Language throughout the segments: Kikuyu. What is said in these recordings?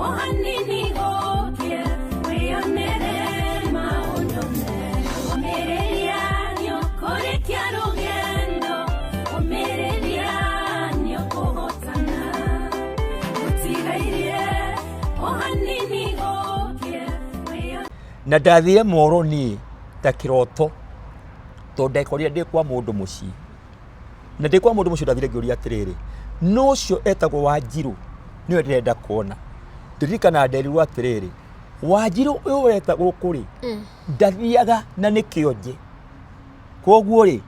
O hanini gũkĩe, wĩyonere maũndũ merũ. Ũmĩrĩria nĩũkũrĩkia rũgendo, ũmĩrĩria nĩũkũhotana. Gũtigairie o hanini gũkĩe, wĩyonere. Na ndathire moro niĩ ta kĩroto, tondũ ndekorire ndĩ kwa mũndũ mũciĩ. Na ndĩ kwa mũndũ mũciĩ ndathire ngĩũria atĩrĩrĩ, nũ ũcio etagwo Wanjirũ nĩwe ndĩrenda kuona. Ndirikana nderirwo atĩrĩrĩ, Wanjirũ ũyũ ũreta gũkũ rĩ, ndathiaga na nĩ kĩonje. Koguo rĩ,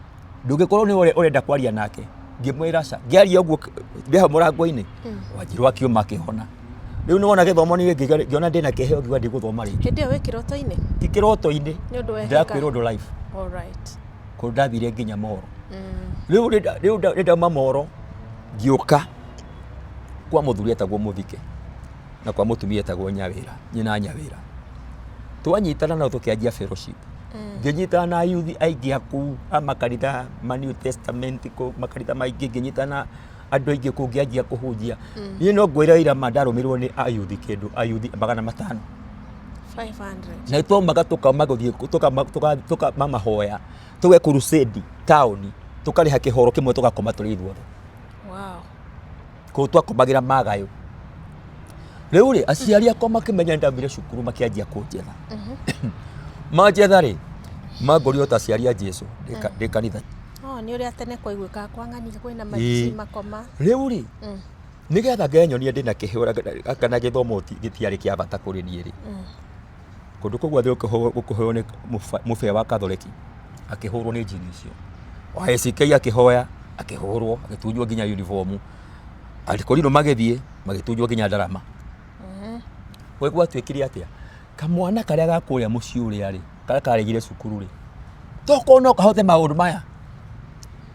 ndũngĩkorwo nĩwe ũrenda kwaria nake. Ngĩmwĩra aca. Ngĩaria ũguo ndĩ hau mũrango-inĩ, Wanjirũ akiuma akĩhona. Rĩu nĩwona gĩthomo niĩ ngĩona ndĩna kĩheo ngiuga ndigũthoma rĩngĩ. Hĩndĩ ĩyo wĩ kĩroto-inĩ? Ti kĩroto-inĩ. Nĩ ũndũ wekĩka. Ndĩrakwĩra ũndũ live. All right. Kũndũ ndathire nginya moro. Rĩu rĩu ndauma moro ngĩũka kwa mũthuri etagwo Mũthike na kwa mũtumia etagwo Nyawĩra, nyina Nyawĩra. Twanyitana nao tũkĩanjia fellowship. Ngĩnyitana na ayuthi aingĩ a kũu a makanitha ma New Testament kũu makanitha maingĩ ngĩnyitana na andũ aingĩ kũu ngĩanjia kũhunjia. Niĩ no ngwĩre ira ma ndarũmĩrĩirwo nĩ ayuthi kĩndũ ayuthi 500. 500. Na twaumaga tũkauma gũthiĩ tũkama mahoya tũge crusade taũni tũkarĩha kĩhoro kĩmwe tũgakoma tũrĩ ithuothe. Wow. Kũu twakomagĩra magayũ. Rĩu rĩ aciari akwa makĩmenya nĩndaumire cukuru makĩanjia kũnjetha. Manjetha rĩ mangorire o ta aciari a Jesu ndĩ kanitha. Oh, nĩ ũrĩa tene kwaiguĩkaga kwa ng'ania kwĩna maici makoma. Rĩu rĩ nĩgetha ngenyonie ndĩna kĩheo kana gĩthomo gĩtiarĩ kĩa bata kũrĩ niĩ rĩ, kũndũ kũu guothe gũkũhoywo nĩ mũbĩa wa Katholeki akĩhũrwo nĩ njini icio. Wa ACK akĩhoya akĩhũrwo agĩtunywo nginya uniform. Akorirwo magĩthiĩ magĩtunywo nginya ndarama. We gwatuĩkire atĩa? Kamwana karĩa ga kũrĩa mũciĩ ũrĩa rĩ, karĩa karegire cukuru rĩ, tokorwo no kahote maũndũ maya.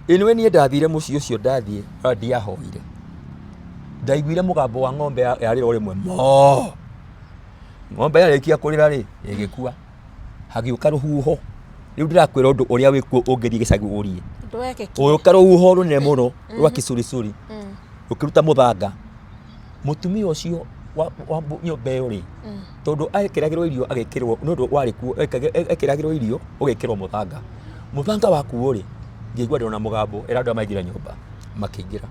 Ĩ nĩwe niĩ ndathire mũciĩ ũcio ndathiĩ ona ndiahoire. Ndaiguire mũgambo wa ng'ombe yarĩra o rĩmwe moo. Ng'ombe yarĩkia kũrĩra rĩ, ĩgĩkua. Hagĩũka rũhuho. Rĩu ndĩrakwĩra ũndũ ũrĩa wĩkuo ũngĩthiĩ gĩcagi ũrie. Ũndũ wekĩkire. Ũgĩũka rũhuho rũnene mũno rwa kĩcuricuri rũkĩruta mũthanga. Mũtumia ũcio wa nyũmba ĩyo rĩ, tondũ ekĩragĩrwo irio agekĩrwo nĩ ũndũ warĩ kuo ekĩragĩrwo irio ũgekĩrwo mũthanga. Mũthanga wakuo rĩ, ngĩigua ndĩrona mũgambo ĩra andũ aya maingĩre nyũmba, makĩingĩra.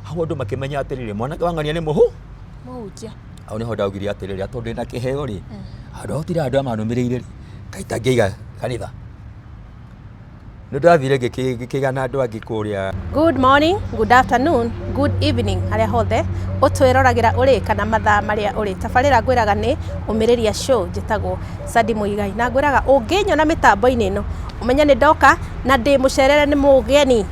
Hau andũ makĩmenya atĩrĩrĩ, mwanake wa ng'ania nĩ mũhu? Mũhunjia. Hau nĩho ndaugire atĩrĩrĩ, tondũ ndĩna kĩheo rĩ, handũ ha gũtinda andũ aya manũmĩrĩire rĩ, kaĩ itangĩiga kanitha. Nĩ ndathire ngĩkĩgĩa na andũ angĩ kũrĩa. Good morning, good afternoon, good evening harĩa hothe ũtwĩroragĩra ũrĩ kana mathaa marĩa ũrĩ. Tabarĩra ngwĩraga nĩ Ũmĩrĩria Show, njĩtagwo Sandy Mũigai na ngwĩraga ũngĩnyona mĩtambo-inĩ ĩno ũmenye nĩ ndoka na ndĩ mũcerere nĩ mũgeni.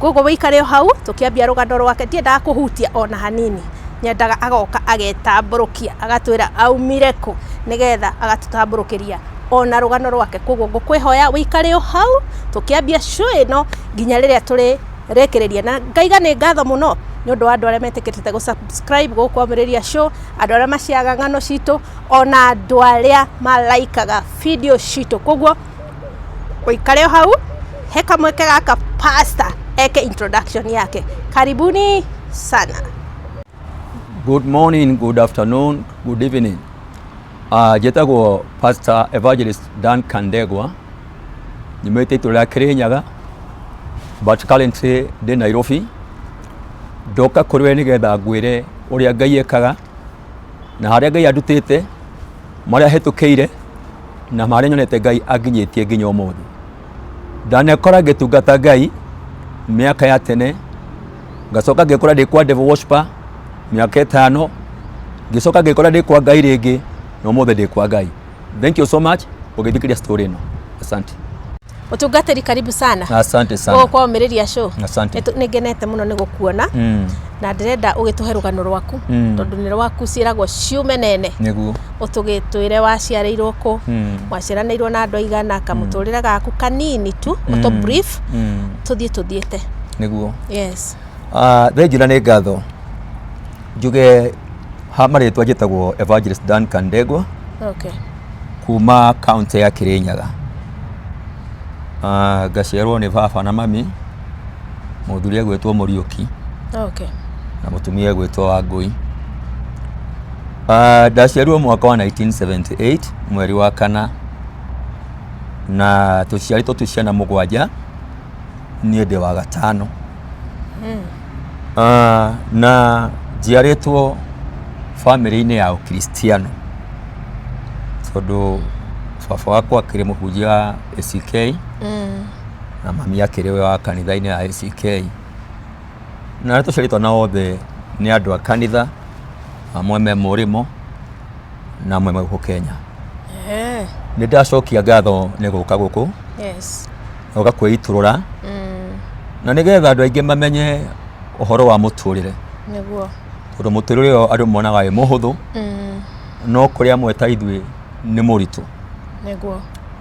Koguo wĩikare o hau tũkĩambia rũgano rwake ndiendaga kũhutia ona hanini, nyendaga agoka agetambũrũkia agatwĩra aumire kũ nĩgetha agatũtambũrũkĩria ona rũgano rwake. Koguo ngũkwĩhoya wĩikare o hau tũkĩambia show ĩno nginya rĩrĩa tũrĩrĩkĩrĩria. Na ngaiga nĩ ngatho mũno nĩ ũndũ wa andũ arĩa metĩkĩrĩte gũ subscribe gũkũ Ũmĩrĩria Show, andũ arĩa maciaga ng'ano citũ, ona andũ arĩa malaikaga video citũ. Koguo ũikare o hau, he kamweke gaka pastor eke introduction yake. Karibuni sana. Good morning, good afternoon, good evening. Njĩtagwo Pastor Evangelist Dan Kandegwa, nyumĩte itũra rĩa Kĩrĩnyaga, but currently ndĩ Nairobi. Ndoka kũrĩ we nĩgetha ngwĩre ũrĩa Ngai ekaga na harĩa Ngai andutĩte, marĩa hĩtũkĩire na marĩa nyonete Ngai anginyĩtie nginya ũmũthĩ. Ndanekora ngĩtungata Ngai mĩaka ya tene, ngacoka ngĩkora ndĩ kwa devil worshiper mĩaka 5, ngĩcoka ngĩkora ndĩ kwa Ngai rĩngĩ, na ũmũthĩ ndĩ kwa Ngai. Thank you so much ũgĩthikĩrĩria story ĩno. Asante. Mũtungatĩri karibu sana. Asante sana. Gũkũ kwa Ũmĩrĩria Show. Asante. Nĩ ngenete mũno nĩ gũkuona. Na ndĩrenda ũgĩtũhe rũgano rwaku tondũ nĩ rwaku ciĩragwo ciume nene. Nĩguo. Ũtũgĩtwĩre waciarĩirwo kũ, waciaranĩirwo na andũ aigana, kamũtũrĩre gaku kanini tu, ũtũ brief, tũthiĩ tũthiĩte. Nĩguo. Yes. Thengiũ na nĩ ngatho njuge ha marĩtwa njĩtagwo Evangelist Dan Kandegwa. Okay. Kuma kaunti ya Kirinyaga. Ngaciarwo nĩ baba na mami, mũthuri egwĩtwo Mũriũki. Okay. Na mũtumia egwĩtwo Wangũi. Ndaciarirwo mwaka wa 1978 mweri wa kana, na tũciarĩtwo twĩ ciana 7, niĩ ndĩ wa gatano. Na njiarĩtwo bamĩrĩ-inĩ ya ũkristiano, tondũ baba wakwa akĩrĩ mũhunjia wa ACK na mami akĩrĩ wa kanitha-inĩ ya ACK. Na arĩa tũciarĩtwo nao othe nĩ andũ a kanitha, amwe me mũrĩmo na amwe me gũkũ Kenya. Nĩ ndacokia ngatho nĩ gũka gũkũ, gũka kwĩitũrũra, na nĩgetha andũ aingĩ mamenye ũhoro wa mũtũrĩre. Tondũ mũtũrĩre ũyũ andũ monaga wĩ mũhũthũ, no kũrĩ amwe ta ithuĩ nĩ mũritũ.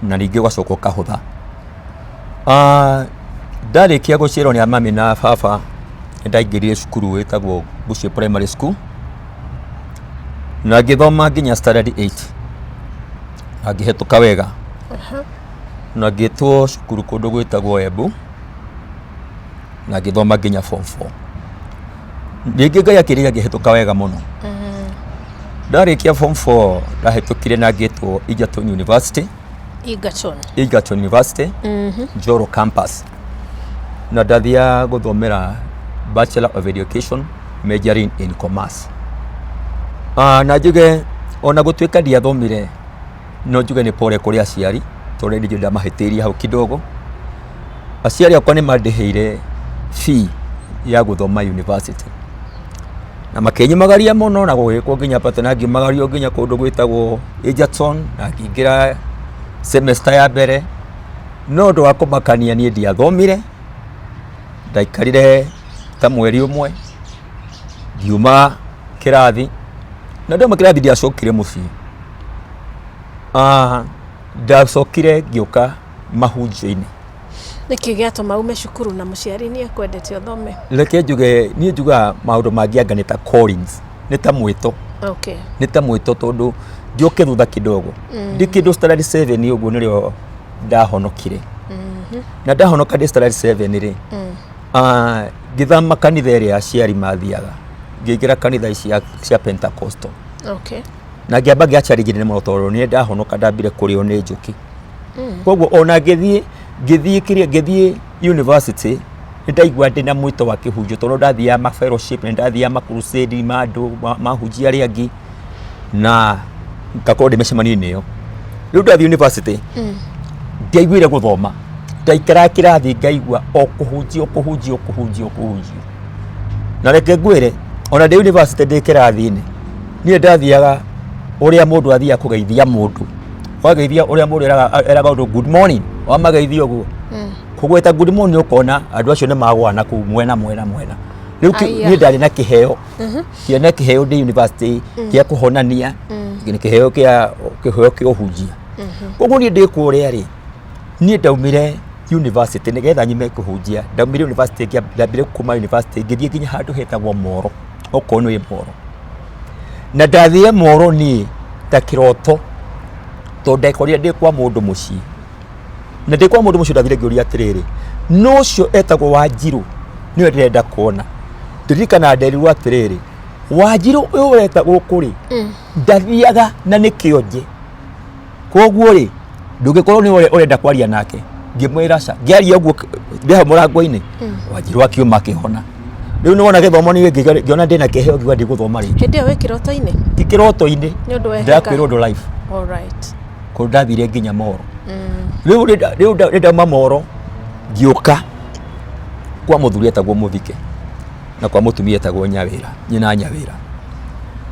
Na ningĩ ũgacoka ũkahũtha. Ndarĩkia gũciarwo nĩ mami na baba, nĩ ndaingĩrire cukuru wĩtagwo Busia Primary School, na ngĩthoma nginya standard 8, na ngĩhetũka wega. Na ngĩtwo cukuru kũndũ gwĩtagwo Embu, na ngĩthoma nginya form 4. Rĩngĩ Ngai akĩrĩa ngĩhetũka wega mũno. Ndarĩkia form 4 ndahetũkire na ngĩtwo Egerton University. Egerton. Egerton University, Njoro campus. Na ndathiaga gũthomera Bachelor of Education majoring in Commerce. Na njuge ona gũtuĩka ndiathomire, no njuge nĩ pole kũrĩ aciari, tondũ nĩ ndamahĩtĩirie hau kidogo. Aciari akwa nĩ mandĩhĩire fee ya gũthoma university. Na makĩnyumagaria mũno na gũgĩkwo nginya party, na ngiumagario nginya kũndũ gwĩtagwo Egerton, na ngĩingĩra semester ya mbere. No ũndũ wa kũmakania niĩ ndiathomire, ndaikarire ta mweri ũmwe, ngiuma kĩrathi, na ndauma kĩrathi ndiacokire mũciĩ. Ndacokire ngĩũka mahunjio-inĩ. Nĩkĩ gĩatũma ume cukuru na mũciari nĩ ekwendete ũthome? Reke njuge, niĩ njugaga maũndũ mangĩ anga nĩ ta callings, nĩ ta mwĩto. Nĩ ta mwĩto tondũ njoke thutha kidogo. Ndĩ kĩndũ standard 7 ũguo nĩrĩo ndahonokire. Na ndahonoka ndĩ standard 7 rĩ, ngĩthama kanitha ĩrĩa aciari mathiaga, ngĩingĩra kanitha ici cia Pentecostal. Na ngĩamba ngĩa challenge nene mũno tondũ nĩ ndahonoka ndambire kũrĩo nĩ njũkĩ. Koguo ona ngĩthiĩ kĩrĩa, ngĩthiĩ university, nĩ ndaigua ndĩna mwĩto wa kĩhunjio tondũ ndathiaga ma fellowship, nĩ ndathiaga ma crusade ma andũ, mahunjia arĩa angĩ, na ngakorwo ndĩ mĩcemanio-inĩ ĩyo. Rĩu ndathiĩ university, ndiaiguire gũthoma, ndaikaraga kĩrathi ngaigua o kũhunjia, o kũhunjia, o kũhunjia, o kũhunjia. Na reke ngwĩre, ona ndĩ university ndĩ kĩrathi-inĩ, niĩ ndathiaga ũrĩa mũndũ athiaga kũgeithia mũndũ. Wageithia ũrĩa mũndũ eraga ũndũ good morning, wamageithia ũguo. Kũgweta good morning ũkona andũ acio nĩ magũa na kũu mwena mwena mwena. Rĩu niĩ ndarĩ na kĩheo. Kĩarĩ na kĩheo ndĩ university kĩa kũhonania, nĩ kĩheo kĩa kĩheo kĩa ũhunjia. Koguo niĩ ndĩ kũrĩa rĩ, niĩ ndaumire university nĩgetha nyume kũhunjia. Ndaumire university, ndambire kuma university ngĩthiĩ nginya handũ hetagwo Moro, okorwo nĩ Moro. Na ndathire Moro niĩ ta kĩroto, tondũ ndekorire ndĩ kwa mũndũ mũciĩ. Na ndĩ kwa mũndũ mũciĩ ndathire ngĩũria atĩrĩrĩ, nũ ũcio etagwo Wanjirũ nĩwe ndĩrenda kuona. Ndirikana nderirwo atĩrĩrĩ, Wanjirũ ũyũ ũreta gũkũ rĩ, ndathiaga na nĩ kĩonje. Koguo rĩ, ndũngĩkorwo nĩ ũrenda kwaria nake. Ngĩmwĩra ca, ngĩaria ũguo ndĩ hau mũrango-inĩ, Wanjirũ akiuma akĩhona. Rĩu nĩ wona gĩthomo niĩ ngĩona ndĩna kĩheo ngiuga ndigũthoma rĩngĩ. Hĩndĩ ĩyo wĩ kĩroto-inĩ? Ti kĩroto-inĩ. Nĩ ũndũ wekĩka? Ndĩrakwĩra ũndũ live. Kũndũ ndathire nginya Moro. Rĩu rĩ ndauma Moro ngĩũka kwa mũthuri etagwo Mũthike na kwa mũtumia etagwo Nyawĩra, nyina Nyawĩra.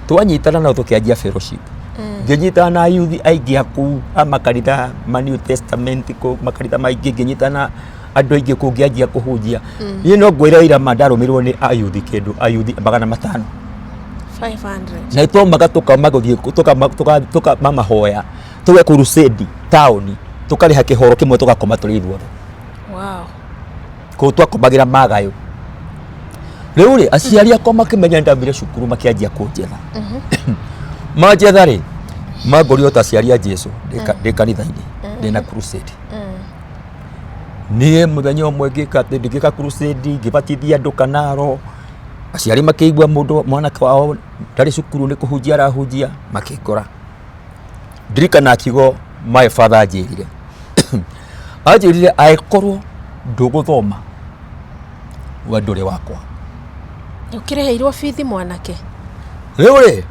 Twanyitana nao tũkĩanjia fellowship. Ngĩnyitana na youth aingĩ a kũu a makanitha ma New Testament kũu, makanitha maingĩ, ngĩnyitana na andũ aingĩ kũu ngĩanjia kũhunjia. Niĩ no ngwĩre ira ma ndarũmĩrĩirwo nĩ ayuthi kĩndũ ayuthi 500. 500. Na twaumaga tũkauma gũthiĩ tũkauma mahoya tũge crusade taũni tũkarĩha kĩhoro kĩmwe tũgakoma tũrĩ ithuothe. Kũu twakomagĩra magayũ. Rĩu rĩ aciari akwa makĩmenya ndaumire cukuru makĩanjia kũnjetha. Manjetha rĩ mangorire o ta aciari a Jesu ndĩ kanitha-inĩ ndĩna crusade. Niĩ mũthenya ũmwe ngĩka atĩ ngĩka crusade ngĩbatithia andũ Kanaro. Aciari makĩigua mũndũ mwanake wao ndarĩ cukuru nĩ kũhunjia arahunjia, makĩngora. Ndirikana kiugo my father anjĩrire, anjĩrire angĩkorwo ndũgũthoma we ndũrĩ wakwa. Ũkĩrĩhĩirwo bithi mwanake? Rĩu rĩ,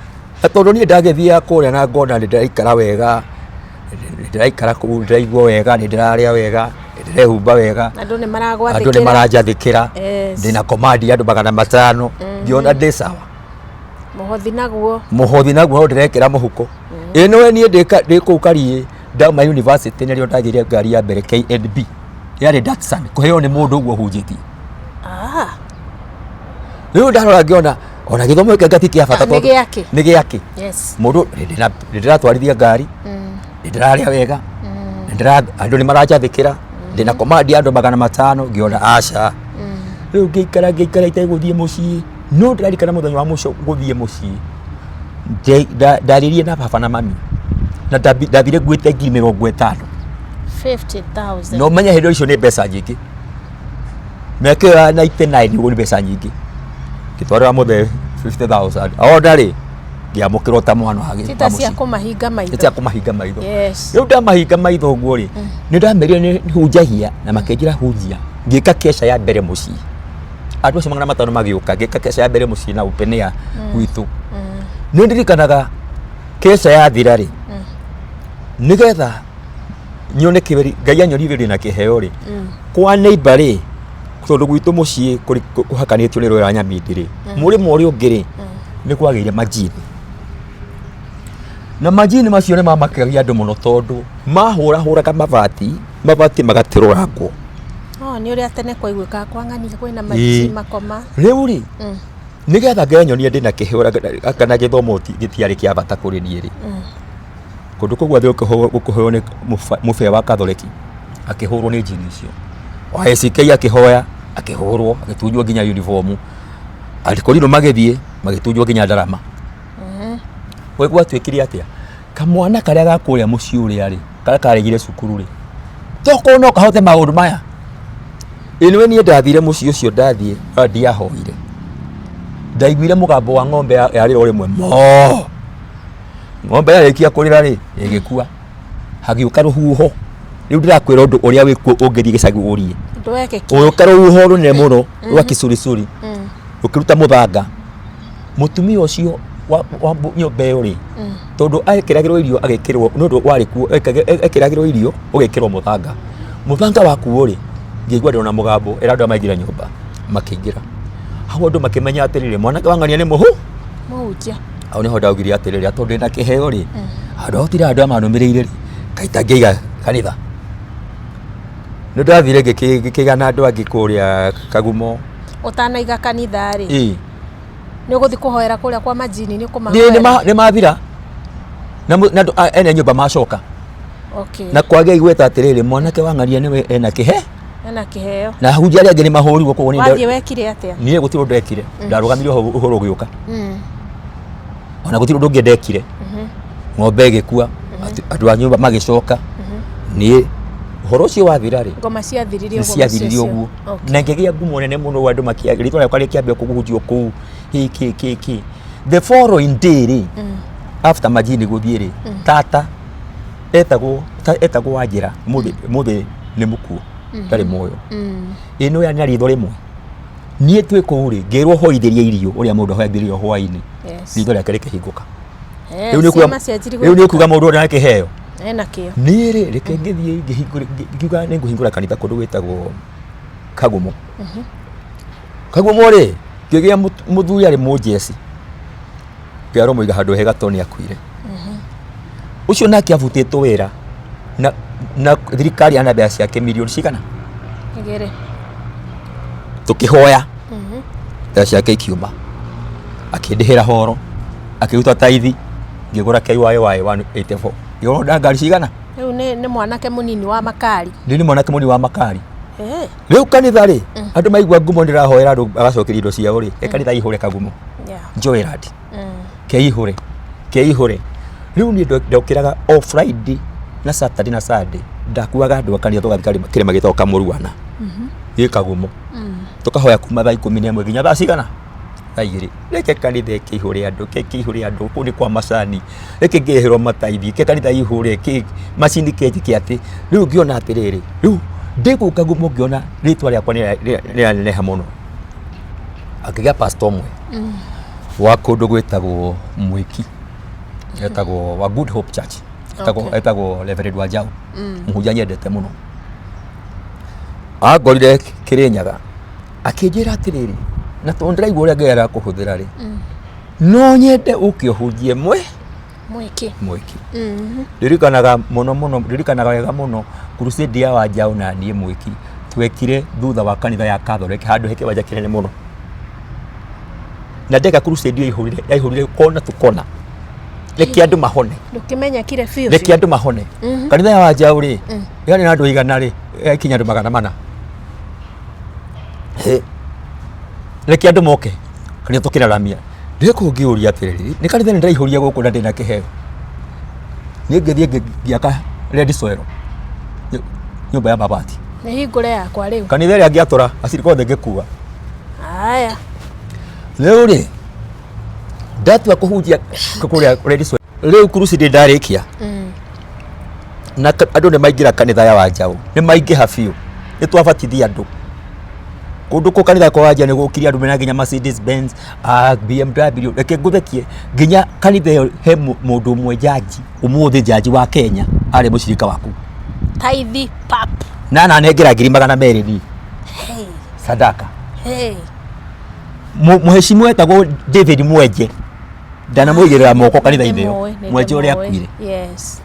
na tondũ niĩ ndagĩthiaga kũrĩa na ngona nĩ ndĩraikara wega, nĩ ndĩraikara kũu, nĩ ndĩraigua wega, nĩ ndĩrarĩa wega, nĩ ndĩrehumba wega, Andũ nĩ maragwathĩkĩra. Andũ nĩ maranjathĩkĩra, Yes. ndĩna command ya andũ 500, ngĩona ndĩ sawa. Mũhothi naguo. Mũhothi naguo no ndĩrekĩra mũhuko. Ĩ nĩwe niĩ ndĩ kũu Kariĩ ndauma university nĩrĩo ndagĩire ngari ya mbere KNB, yarĩ Datsun, kũheo nĩ mũndũ ũguo hunjĩtie. Rĩu ndarora ngĩona ona gĩthomo gĩkĩ anga ti kĩa bata. Ah, nĩ Tondũ- gĩakĩ? Nĩ gĩakĩ? Yes. Mũndũ nĩ ndĩratwarithia ngari, nĩ ndĩrarĩa wega, andũ nĩ maranjathĩkĩra, ndĩna command ya andũ 500, ngĩona aca. Rĩu ngĩikara ngĩikara itegũthiĩ mũciĩ, no ndĩrarikana mũthenya wa mũico gũthiĩ mũciĩ, ndaririe na baba na mami na ndathire nguĩte 50,000. 50,000. Na ũmenye hĩndĩ icio nĩ mbeca nyingĩ, mĩaka ĩyo ya 99 nĩguo, nĩ mbeca nyingĩ. Ngĩtwarĩra mũthee 50,000, ona rĩ ngĩamũkĩrwo ta mwana wa Ti ta wa cia mũciĩ. kũmahinga maitho. Nĩ cia kũmahinga maitho. Yes. Rĩu ndamahinga maitho ũguo rĩ, nĩ ndamerire nĩ hunjagia na makĩnjĩra hunjia. Ngĩka kesha ya mbere mũciĩ, andũ acio 500 magĩũka, ngĩka kesha ya mbere mũciĩ na open air gwitũ. Nĩ ndirikanaga kesha yathira rĩ, nĩgetha nyone kĩberi Ngai anyonirie ndĩna kĩheo rĩ, kwa neighbor rĩ, tondũ gwitũ mũciĩ kũhakanĩtio nĩ rũĩ rwa Nyamindi rĩ, mũrĩmo ũrĩa ũngĩ rĩ, nĩ kwagĩire majini, na majini macio nĩ mamakagia andũ mũno tondũ mahũrahũraga mabati, mabati magatĩrũrangwo. Oh, nĩ ũrĩa tene kwaiguĩkaga kwa ng'ania kwĩna majini makoma. Rĩu rĩ, nĩgetha Ngai anyonie ndĩna kĩheo kana gĩthomo gĩtiarĩ kĩa bata kũrĩ niĩ rĩ, kũndũ kũu gwathiĩ gũkũheo nĩ mũbĩa wa Katholeki, akĩhũrwo nĩ njini icio. Wa ACK akĩhoya, akĩhũrwo, agĩtunywo nginya uniform. Akorirwo magĩthiĩ magĩtunywo nginya ndarama. We gwatuĩkire atĩa? Kamwana karĩa ga kũrĩa mũciĩ ũrĩa rĩ, karĩa karegire cukuru rĩ, tokorwo no kahote maũndũ maya. Ĩ nĩwe niĩ ndathire mũciĩ ũcio, ndathiĩ ona ndiahoire. Ndaiguire mũgambo wa ng'ombe yarĩra o rĩmwe moo. Ng'ombe yarĩkia kũrĩra rĩ, ĩgĩkua. Hagĩũka rũhuho. Rĩu ndĩrakwĩra ũndũ ũrĩa wĩkuo, ũngĩthiĩ gĩcagi ũrie. Ũndũ wekĩkire. Ũgĩũka rũhuho rũnene mũno rwa kĩcuricuri, rũkĩruta mũthanga. Mũtumia ũcio wa nyũmba ĩyo rĩ, tondũ ekĩragĩrwo irio agekĩrwo, nĩ ũndũ warĩ kuo, ekĩragĩrwo irio ũgekĩrwo mũthanga. Mũthanga wakuo rĩ, ngĩigua ndĩrona mũgambo ĩra andũ arĩa maingĩra nyũmba, makĩingĩra. Hau andũ makĩmenya atĩrĩrĩ, mwanake wa ng'ania nĩ mũhu. Mũhunjia. Hau nĩho ndaugire atĩrĩrĩ, tondũ ndĩna kĩheo rĩ, handũ ha gũtinda andũ aya manũmĩrĩire rĩ, kaĩ itangĩiga kanitha. Nĩ ndathire ngĩkĩgĩa na andũ angĩ kũrĩa Kagumo. Ũtanaiga kanitha rĩ, Ĩĩ. nĩ ũgũthiĩ kũhoera kũrĩa kwa majini, nĩ Nĩ ũkũmahoera? Nĩ mathira na andũ ene nyũmba macoka. Okay. Na kwagĩa igweta atĩrĩrĩ, mwanake wa ng'ania nĩwe ena kĩhe. Ena kĩheo. Na ahunjia arĩa angĩ nĩ mahũrirwo, koguo niĩ Wathiĩ wekire atĩa? Niĩ gũtirĩ ũndũ ndekire, ndarũgamire hau ũhoro ũgĩũka. Ona gũtirĩ ũndũ ũngĩ ndekire. Ng'ombe ĩgĩkua, andũ a nyũmba magĩcoka. Niĩ ũhoro ũcio wathira rĩ, Ngoma ciathirire nĩ ũguo ciathirire mũciĩ ũcio. ũguo. Okay. Na ngĩgĩa ngumo nene mũno, andũ makĩa rĩtwa rĩakwa rĩkĩambia kũhunjio kũu hĩ kĩ kĩ kĩ. The following day rĩ, after majini gũthiĩ rĩ, tata etagwo etagwo Wanjĩra, mũthĩ nĩ mũkuo, ndarĩ muoyo. Ĩ nĩ na ritho rĩmwe niĩ twĩ kũu rĩ, ngĩrwo hoithĩrie irio ũrĩa mũndũ ahoyagĩria irio hwainĩ. Yes. Ritho rĩake rĩkĩhingũka. Eh, Rĩu nĩ kuga ciama cianjirie rĩu nĩ gwĩkĩka. kuga mũndũ ũrĩa na kĩheo. Ena kĩo. Niĩ rĩ, reke ngĩthiĩ ngiuga nĩ ngũhingũra kanitha kũndũ gwĩtagwo Kagumo. Kagumo rĩ, ngĩgĩa mũthuri arĩ mũnjeci, ngĩarwo mũiga handũ hega tondũ nĩ akuire. Ũcio nake abutĩtwo wĩra na thirikari ana mbeca ciake mirioni cigana. 2. Tũkĩhoya, mbeca ciake ikiuma, akĩndĩhĩra horo, akĩruta taithi, ngĩgũra KYY 184, ngĩgũra ngari cigana. Rĩu nĩ mwanake mũnini wa makari. Nĩ mwanake mũnini wa makari. Eh. Rĩu kanitha rĩ, andũ maigua ngumo ndĩrahoera andũ agacokeria indo ciao rĩ, kanitha ihũre Kagumo. Joyrand. Keihũre keihũre. Rĩu niĩ ndokĩraga o Friday na Saturday na Sunday, ndakuaga andũ a kanitha tũgathiĩ kĩrĩma gĩtagwo Kamũruana gĩ Kagumo, tũkahoya kuma thaa 11 nginya thaa cigana. Thaa 2, reke kanitha ĩkĩihũre andũ, reke ĩkĩihũre andũ, kũu nĩ kwa macani, reke ngĩrĩhĩrwo mataithi, reke kanitha ĩihũre, kĩ macini kĩnjĩke atĩ, rĩu ngĩona atĩrĩrĩ, rĩu ndĩ kũu Kagumo ngĩona rĩtwa rĩakwa nĩrĩraneneha mũno. Akĩgĩa pastor ũmwe wa kũndũ gwĩtagwo Mwĩki, etagwo wa Good Hope Church, etagwo Reverend Wanjaũ, mũhunjia nyendete mũno. Angorire Kĩrĩnyaga, akĩnjĩra atĩrĩrĩ, na tondũ ndĩraigua ũrĩa Ngai arakũhũthĩra rĩ, no nyende ũke ũhunjie mwe Mwĩki. Mwĩki. Ndirikanaga mũno mũno, ndirikanaga wega mũno crusade ya Wanjaũ na niĩ Mwĩki twekire thutha wa kanitha ya Catholic handũ he kĩwanja kĩnene mũno. Na ndeka crusade ĩyo yaihũrire, yaihũrire kona tu kona. Reke andũ mahone. Ndũkĩmenyekire biũ Reke andũ mahone. Kanitha ya Wanjaũ rĩ, yarĩ na andũ 100 rĩ, yakinya andũ 400. Hĩ. Reke andũ moke kanitha tũkĩraramia. Ndĩ kũu ngĩũria atĩrĩrĩ, nĩ kanitha ĩno ndĩraihũria gũkũ na ndĩna kĩheo? Niĩ ngĩthiĩ ngĩaka red soil, nyũmba ya mabati. Nĩ hingũre yakwa rĩu. Kanitha ĩrĩa ngĩatũra acirika othe ngĩkua. Haya. Rĩu rĩ, ndatua kũhunjia kũrĩa red soil. Rĩu crusade ndarĩkia. Na andũ nĩ maingĩra kanitha ya Wanjaũ, nĩ maingĩha biũ. Nĩ twabatithia andũ. Kũndũ kũ kanitha kwa Wanjaũ nĩ gũkire andũ mena nginya Mercedes Benz, BMW, reke ngũthekie, nginya kanitha ĩyo he mũndũ ũmwe njanji, ũmũthĩ njanji wa Kenya, arĩ mũcirika waku. Taithi pap. Na ananengera 200,000 niĩ. Hey. Sadaka. Hey. Mũhecimu etagwo David Mwenje. Ndanamũigĩrĩra moko kanitha-inĩ ĩyo. Mwenje ũrĩa akuire. Yes.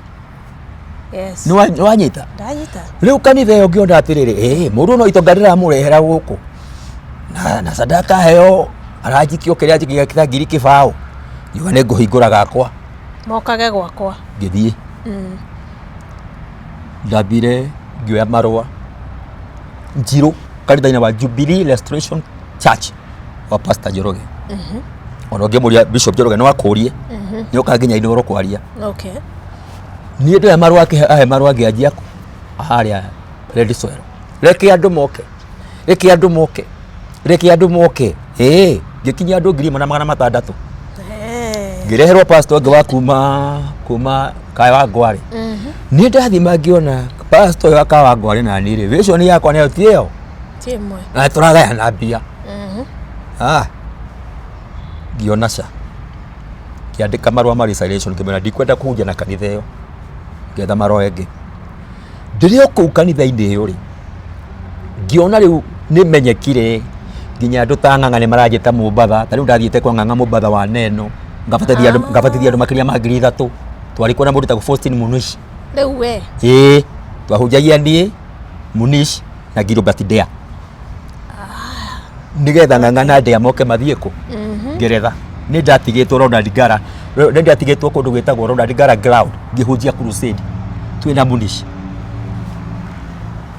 Yes. Nĩ wanyita? Ndanyita. Rĩu kanitha ĩyo ngĩona atĩrĩrĩ, ĩĩ mũndũ no itonga ndĩramũrehera gũkũ. Na sadaka heo aranjikio kĩrĩa anjikia kĩa 20,000. Ngiuga nĩ ngũhingũra gakwa. Mokage gwakwa. Ngĩthiĩ. Ndathire ngĩoya marũa Njirũ kanitha-inĩ wa Jubilee Restoration Church wa Pastor Njoroge. Ona ũngĩmũria Bishop Njoroge no akũrie. Nĩ okaga nginya Inooro kwaria. Okay. Niĩ ndoya marũa ahe marũa ngĩanjia harĩa Red Soil. Reke andũ moke. Reke andũ moke. Reke andũ moke. Ĩĩ, ngĩkinyia andũ 1600. Ngĩreherwo pastor ũngĩ wa kuma Kawangware. Niĩ ndathiĩ mangĩona pastor ũyũ wa Kawangware na niĩ rĩ, vision yakwa nayo ti ĩyo. Ti ĩmwe. Na tũragayana mbia. Ah. Ngĩona ca. Ngĩandĩka marũa ma resignation ngĩmwĩra ndikwenda kũhunjia na kanitha ĩyo. Ngĩetha marũa ĩngĩ. Ndĩrĩ o kũu kanitha-inĩ ĩyo rĩ, ngĩona rĩu nĩ menyekire nginya andũ ta Ng'ang'a nĩ maranjĩta Mũmbatha, ta rĩu ndathiĩte kwa Ng'ang'a Mũmbatha wa Neno, ngabatithia andũ ngabatithia andũ makĩria ma 3000, twarĩ kuo na mũndũ wĩtagwo Faustin Munish. Rĩu we? Ĩĩ, twahunjagia niĩ, Munish na Gilbert Ndea. Nĩgetha Ng'ang'a na Ndea moke mathiĩ kũ? Ngeretha. Nĩ ndatigĩtwo Ronald Ngara, nĩ ndatigĩtwo kũndũ gwĩtagwo Ronald Ngara ground ngĩhunjia crusade twĩna Munish.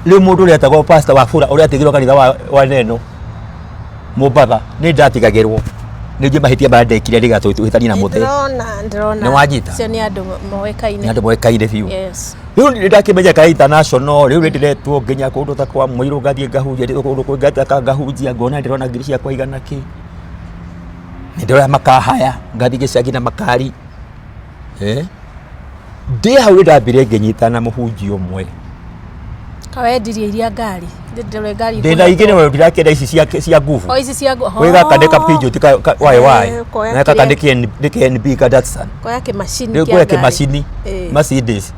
Rĩu mũndũ ũrĩa etagwo Pastor Wafula ũrĩa atigirwo kanitha wa Neno Mombatha, nĩ ndatigagĩrwo nĩ njũĩ mahĩtia marĩa ndekire nĩgetha tũhĩtanie na mũthee. Ndĩrona, ndĩrona. Nĩ wanyita? Acio nĩ andũ moĩkaine. Nĩ andũ moĩkaine biũ. Yes. Rĩu nĩ ndakĩmenyeka international, rĩu nĩ ndĩretwo nginya kũndũ ta kwa Mũirũ ngathiĩ ngahunjia, ndĩretwo kũndũ kũngĩ ngathiĩ ngahunjia, ngona ndĩrona ngiri ciakwa igana kĩ. Nĩ ndĩroya makahaya, ngathiĩ gĩcagi na makari. Eh? Ndĩ hau nĩ ndambire ngĩnyitana na mũhunjia ũmwe. Kawendirie iria ngari. Ndĩrĩ ngari. Ndĩna igĩrĩ no ndirakĩenda ici cia nguvu. O ici cia nguvu. Gwĩ gaka nĩ ka Peugeot ka YY. Eh, koya Na gaka kĩrĩa- nĩ KN nĩ KNB ka Datsun. Koya kĩmacini Rĩu kĩa ngoya ngari. kĩmacini Eh. Mercedes.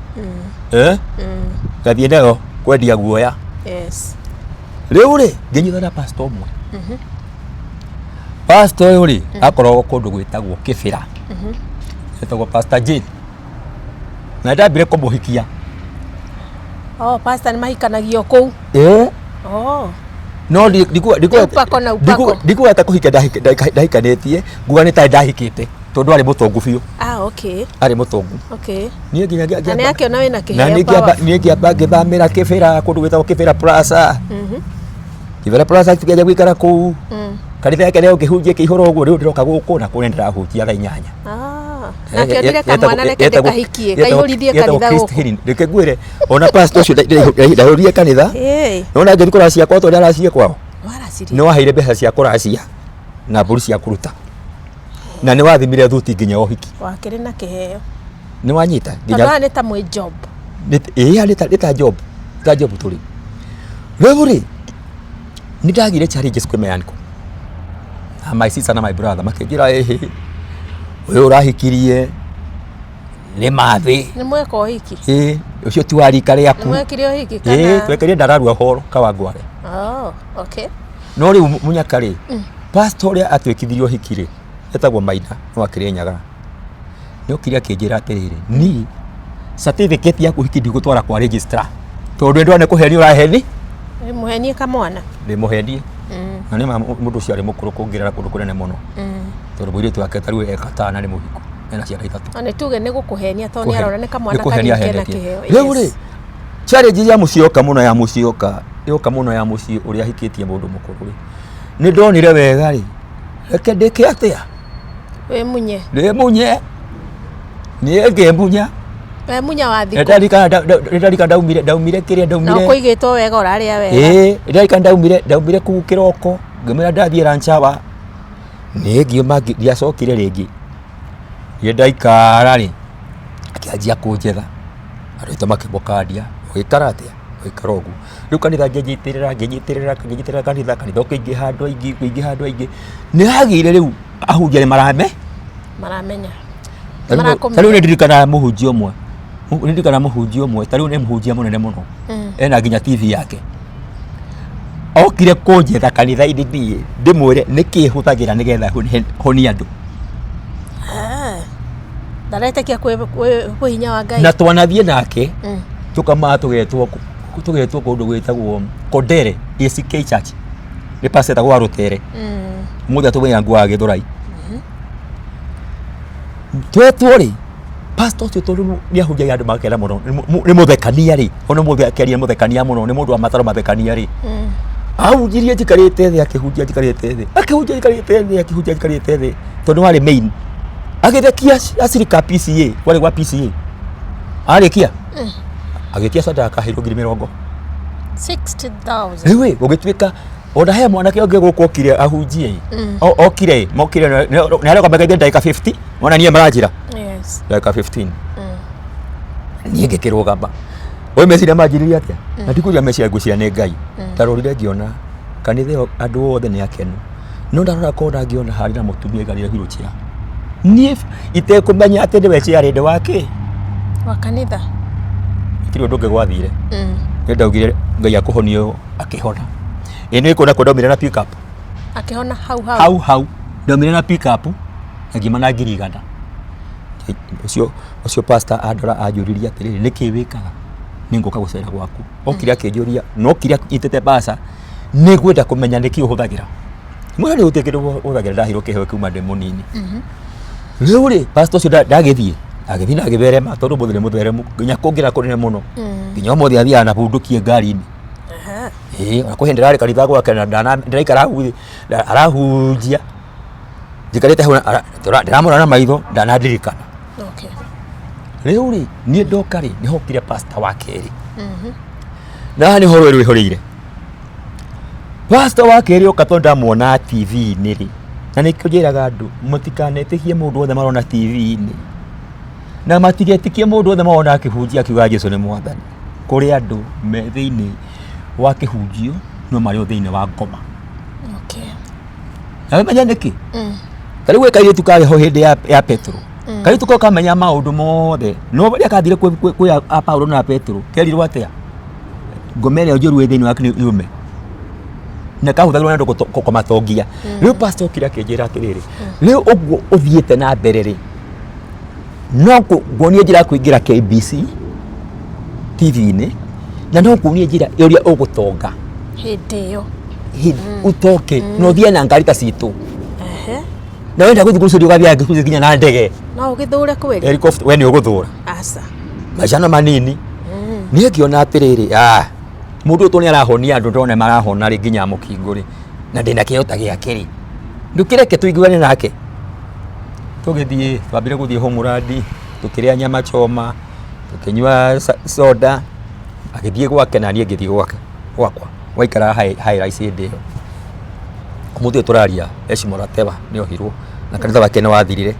Eh? Ngathiĩ nayo kwendia guoya. Yes. Rĩu rĩ ngĩnyitana na pastor ũmwe. Pastor ũyũ rĩ akoragwo kũndũ gwĩtagwo Kĩbĩra. Etagwo Pastor Jane. Na ndambire kũmũhikia. Oh, pastor nĩ mahikanagio kũu. Ĩĩ. Oh. No Nĩ upako na upako. ndikuga ta kũhikia ndahikanĩtie, nguga nĩ tarĩ ndahikĩte tondũ arĩ mũtongu biũ. Ah, okay. Arĩ mũtongu. Okay. Niĩ nginya Na nĩ akĩona wĩna na kĩheo niĩ ngĩamba powerful. niĩ ngĩamba ngĩthamĩra Kĩbĩra kũndũ gwĩtagwo Kĩbĩra Plaza. Kĩbĩra Plaza tũkĩanjia gũikara kũu. Kanitha yake nayo ngĩhunjia ĩkĩihũra ũguo rĩu ndĩroka gũkũ na kũrĩa ndĩrahunjia thaa 8. Ah. Na akĩonire kamwana reke ndĩkahikie, kaihũrithie kanitha gũkũ. Reke ngwĩre ona pastor ũcio ndaihũririe kanitha. Ĩĩ. Nona ngĩthiĩ kũracia kwao tondũ aracie kwao. Waracirie. Nĩ waheire mbeca cia kũracia. Na mbũri cia kũruta na nĩ wathimire thuti nginya ũhiki. Wakĩrĩ na kĩheo. Nĩ wanyita. Tondũ aya nĩ ta mwĩ job. Ĩĩ, nĩ ta job, ta job tũrĩ rĩu rĩ. Nĩ ndagire challenges kwĩ my uncle na my sister na my brother, makĩnjĩra, "Ĩhĩ, ũyũ ũrahikirie nĩ mathĩ." Nĩ mweka ũhiki? Ĩĩ, ũcio ti wa rika Nĩ rĩaku. Mwekire ũhiki? Ĩĩ. Kana? Twekerie ndararua horo Kawangware. Oh, okay. No rĩu mũnyaka rĩ, pastor ũrĩa atwĩkithirie ũhiki rĩ, etagwo Maina, no akĩrĩ Nyaga, nĩ okire akĩnjĩra atĩrĩrĩ, "Ni certificate yaku ũhiki ndigũtwara kwa registrar tondũ ndona nĩ kũhenia ũraheni." Nĩ mũhenie kamwana. Ndĩ mũhenie. Na nĩ ma mũndũ ũcio arĩ mũkũrũ kũngĩrera kũndũ kũnene mũno, tondũ mũirĩtu wake tarĩu e katana, nĩ mũhiku, ena ciana ithatũ. Na nĩ tuge nĩ gũkũhenia tondũ nĩ arona nĩ kamwana Nĩ kũhenia kanini kena ahenetie. kĩheo. Rĩu rĩ, challenge ya mũciĩ yoka mũno, ya mũciĩ yoka yoka mũno, ya mũciĩ ũrĩa ahikĩtie mũndũ mũkũrũ rĩ, nĩ ndonire wega rĩ, reke ndĩke atĩa? Wĩ munye. Ndĩmunye, niĩ ngĩmunya. We munya wa thikũ. Nĩndarikana ndaumire kĩrĩa Na ndaumire. ũkũigĩtwo wega, ũrarĩa wega. Ĩĩ, nĩndarikana ndaumire kũu kĩroko, ngĩmwĩra ndathiĩ lunch hour. Niĩ ngiuma, ndiacokire rĩngĩ. Niĩ ndaikara rĩ, akĩanjia kũnjetha, andũ aitũ makĩmũkandia, "Ũgĩikara atĩa? Ũgĩikara ũguo?" Rĩu kanitha ngĩnyitĩrĩra, ngĩnyitĩrĩra, ngĩnyitĩrĩra kanitha, kanitha ũkĩingĩha andũ aingĩ, ũkĩingĩha andũ aingĩ. Nĩ hagĩire rĩu ahunjia nĩ marame Maramenya. Ta rĩu nĩ ndirikanaga mũhunjia ũmwe, nĩ ndirikanaga mũhunjia ũmwe, ta rĩu nĩ mũhunjia mũnene mũno, ena nginya TV yake. Okire kũnjetha kanitha-inĩ niĩ ndĩmwĩre nĩkĩ hũthagĩra nĩgetha honie andũ. Ah. Ndaretĩkia kwĩ hinya wa Ngai. Na twanathiĩ nake tũkamaa tũgetwo kũndũ gwĩtagwo Kondere ACK Church, nĩ pastor etagwo wa Rũtere. Mũthĩ atũmĩra nguo ya Gĩthũrai. Twetwo rĩ, pastor ũcio tondũ nĩ ahunjagia andũ makena mũno, nĩ mũthekania rĩ, ona mũthĩ akĩaria nĩ mũthekania mũno, nĩ mũndũ wa mataro mathekania rĩ, ahunjirie njikarĩte thĩ, akĩhunjia njikarĩte thĩ, akĩhunjia njikarĩte thĩ, akĩhunjia njikarĩte thĩ, tondũ warĩ main agĩthekia acirika PCA, kwarĩ gwa PCA. Arĩkia agĩtia sadaka, aheirwo 20,000. 60,000. Rĩu ĩ gũgĩtuĩka ona he mwanake ũngĩ gũkũ okire ahunjie. Okire mokire nĩ areka magaithia ndagĩka 50, ona niĩ maranjĩra ndagĩka 15. Niĩ ngĩkĩrũgama, we meciria manjĩrĩria atĩa na ndikũria meciria, ngwĩciria nĩ Ngai. Ndarorire ngĩona kanitha ĩyo andũ othe nĩ akenu, no ndarora kona ngĩona harĩ na mũtumia aikarĩire wheelchair, niĩ itekũmenya atĩ nĩwe chairlady wa kĩ Wa kanitha. Gũtirĩ ũndũ ũngĩ gwathire. Nĩ ndaugire Ngai akũhonie ũyũ, akĩhona. Ĩ nĩ kuona ndaumire na pick up. Akĩhona hau hau. Hau hau ndaumire na pick up na ngiuma na 100,000. Ũcio pastor andora anjũririe atĩrĩrĩ, "Nĩkĩ wĩkaga? Nĩ ngũka gũcera gwaku." Okire akĩnjũria, no okire anyitĩte mbaca, "Nĩ ngwenda kũmenya nĩkĩ ũhũthagĩra." Mwĩra nĩ gũtirĩ kĩndũ hũthagĩra, ndaheirwo kĩheo kiuma ndĩ mũnini. Rĩu rĩ, pastor ũcio ndagĩthiĩ agĩthiĩ na agĩtherema, tondũ mũthĩ nĩ mũtheremu nginya kũngĩra kũnene mũno, nginya ũmũthĩ athiaga na bunduki ngari-inĩ. Ĩĩ, ona kwĩ hĩndĩ ndĩrarĩ kanitha gwake na ndĩraikara hau arahunjia njikarĩte hau, ndĩramũrora na maitho, ndanandirikana. Rĩu rĩ, niĩ ndoka rĩ, nĩ hokire pastor wa kerĩ, na haha nĩ horo ĩrĩ ĩhoreire. Pastor wa kerĩ oka, tondũ ndamuona TV-inĩ rĩ, na nĩkĩo njĩraga andũ mũtikanetĩkie mũndũ wothe marona TV-inĩ, na matigetĩkie mũndũ wothe marona akĩhunjia akiuga Jesu nĩ mwathani. Kũrĩ andũ me thĩinĩ wa kĩhunjio no marĩ o thĩinĩ wa ngoma. Na wĩmenya nĩkĩ? Ta rĩu gwĩ kairĩtu karĩ ho hĩndĩ ya Petro. Kairĩtu kau kamenya maũndũ mothe, no rĩrĩa kathire kwĩ a Paulo na Petro, kerirwo atĩa? Ngoma ĩrĩa njũru ĩ thĩinĩ waku nĩ yume. Na kahũthagĩrwo nĩ andũ kũmatongia. Rĩu pastor okire akĩnjĩra atĩrĩrĩ, "Rĩu ũguo ũthiĩte na mbere rĩ, no nguonie njĩra ya kũingĩra KBC TV-inĩ, na no nguonie njĩra ũrĩa ũgũtonga." Hĩndĩ ĩyo. Ũtonge na ũthiĩ na ngari ta citũ. Na wenda gũthiĩ gũcũria ũgathiĩ gũcũria nginya na ndege. No ũgĩthũre kweli? Helicopter, we nĩ ũgũthũra. Aca. Maica no manini. Niĩ ngĩona atĩrĩrĩ, ah, mũndũ ũyũ tondũ nĩ arahonia andũ, ndona marahona rĩ nginya mũkingo rĩ, na ndĩna kĩheo ta gĩake rĩ, ndũkĩreke tũiguane nake. Tũgĩthiĩ, twambire gũthiĩ Homeland, tũkĩrĩa nyama choma, tũkĩnyua soda, agĩthiĩ gwake na niĩ ngĩthiĩ gwake, gwakwa. Waikaraga high rise hĩndĩ ĩyo. Ũmũthĩ ũyũ tũraria Heshima Ratewa nĩ ohirwo na kanitha wake nĩ wathirire.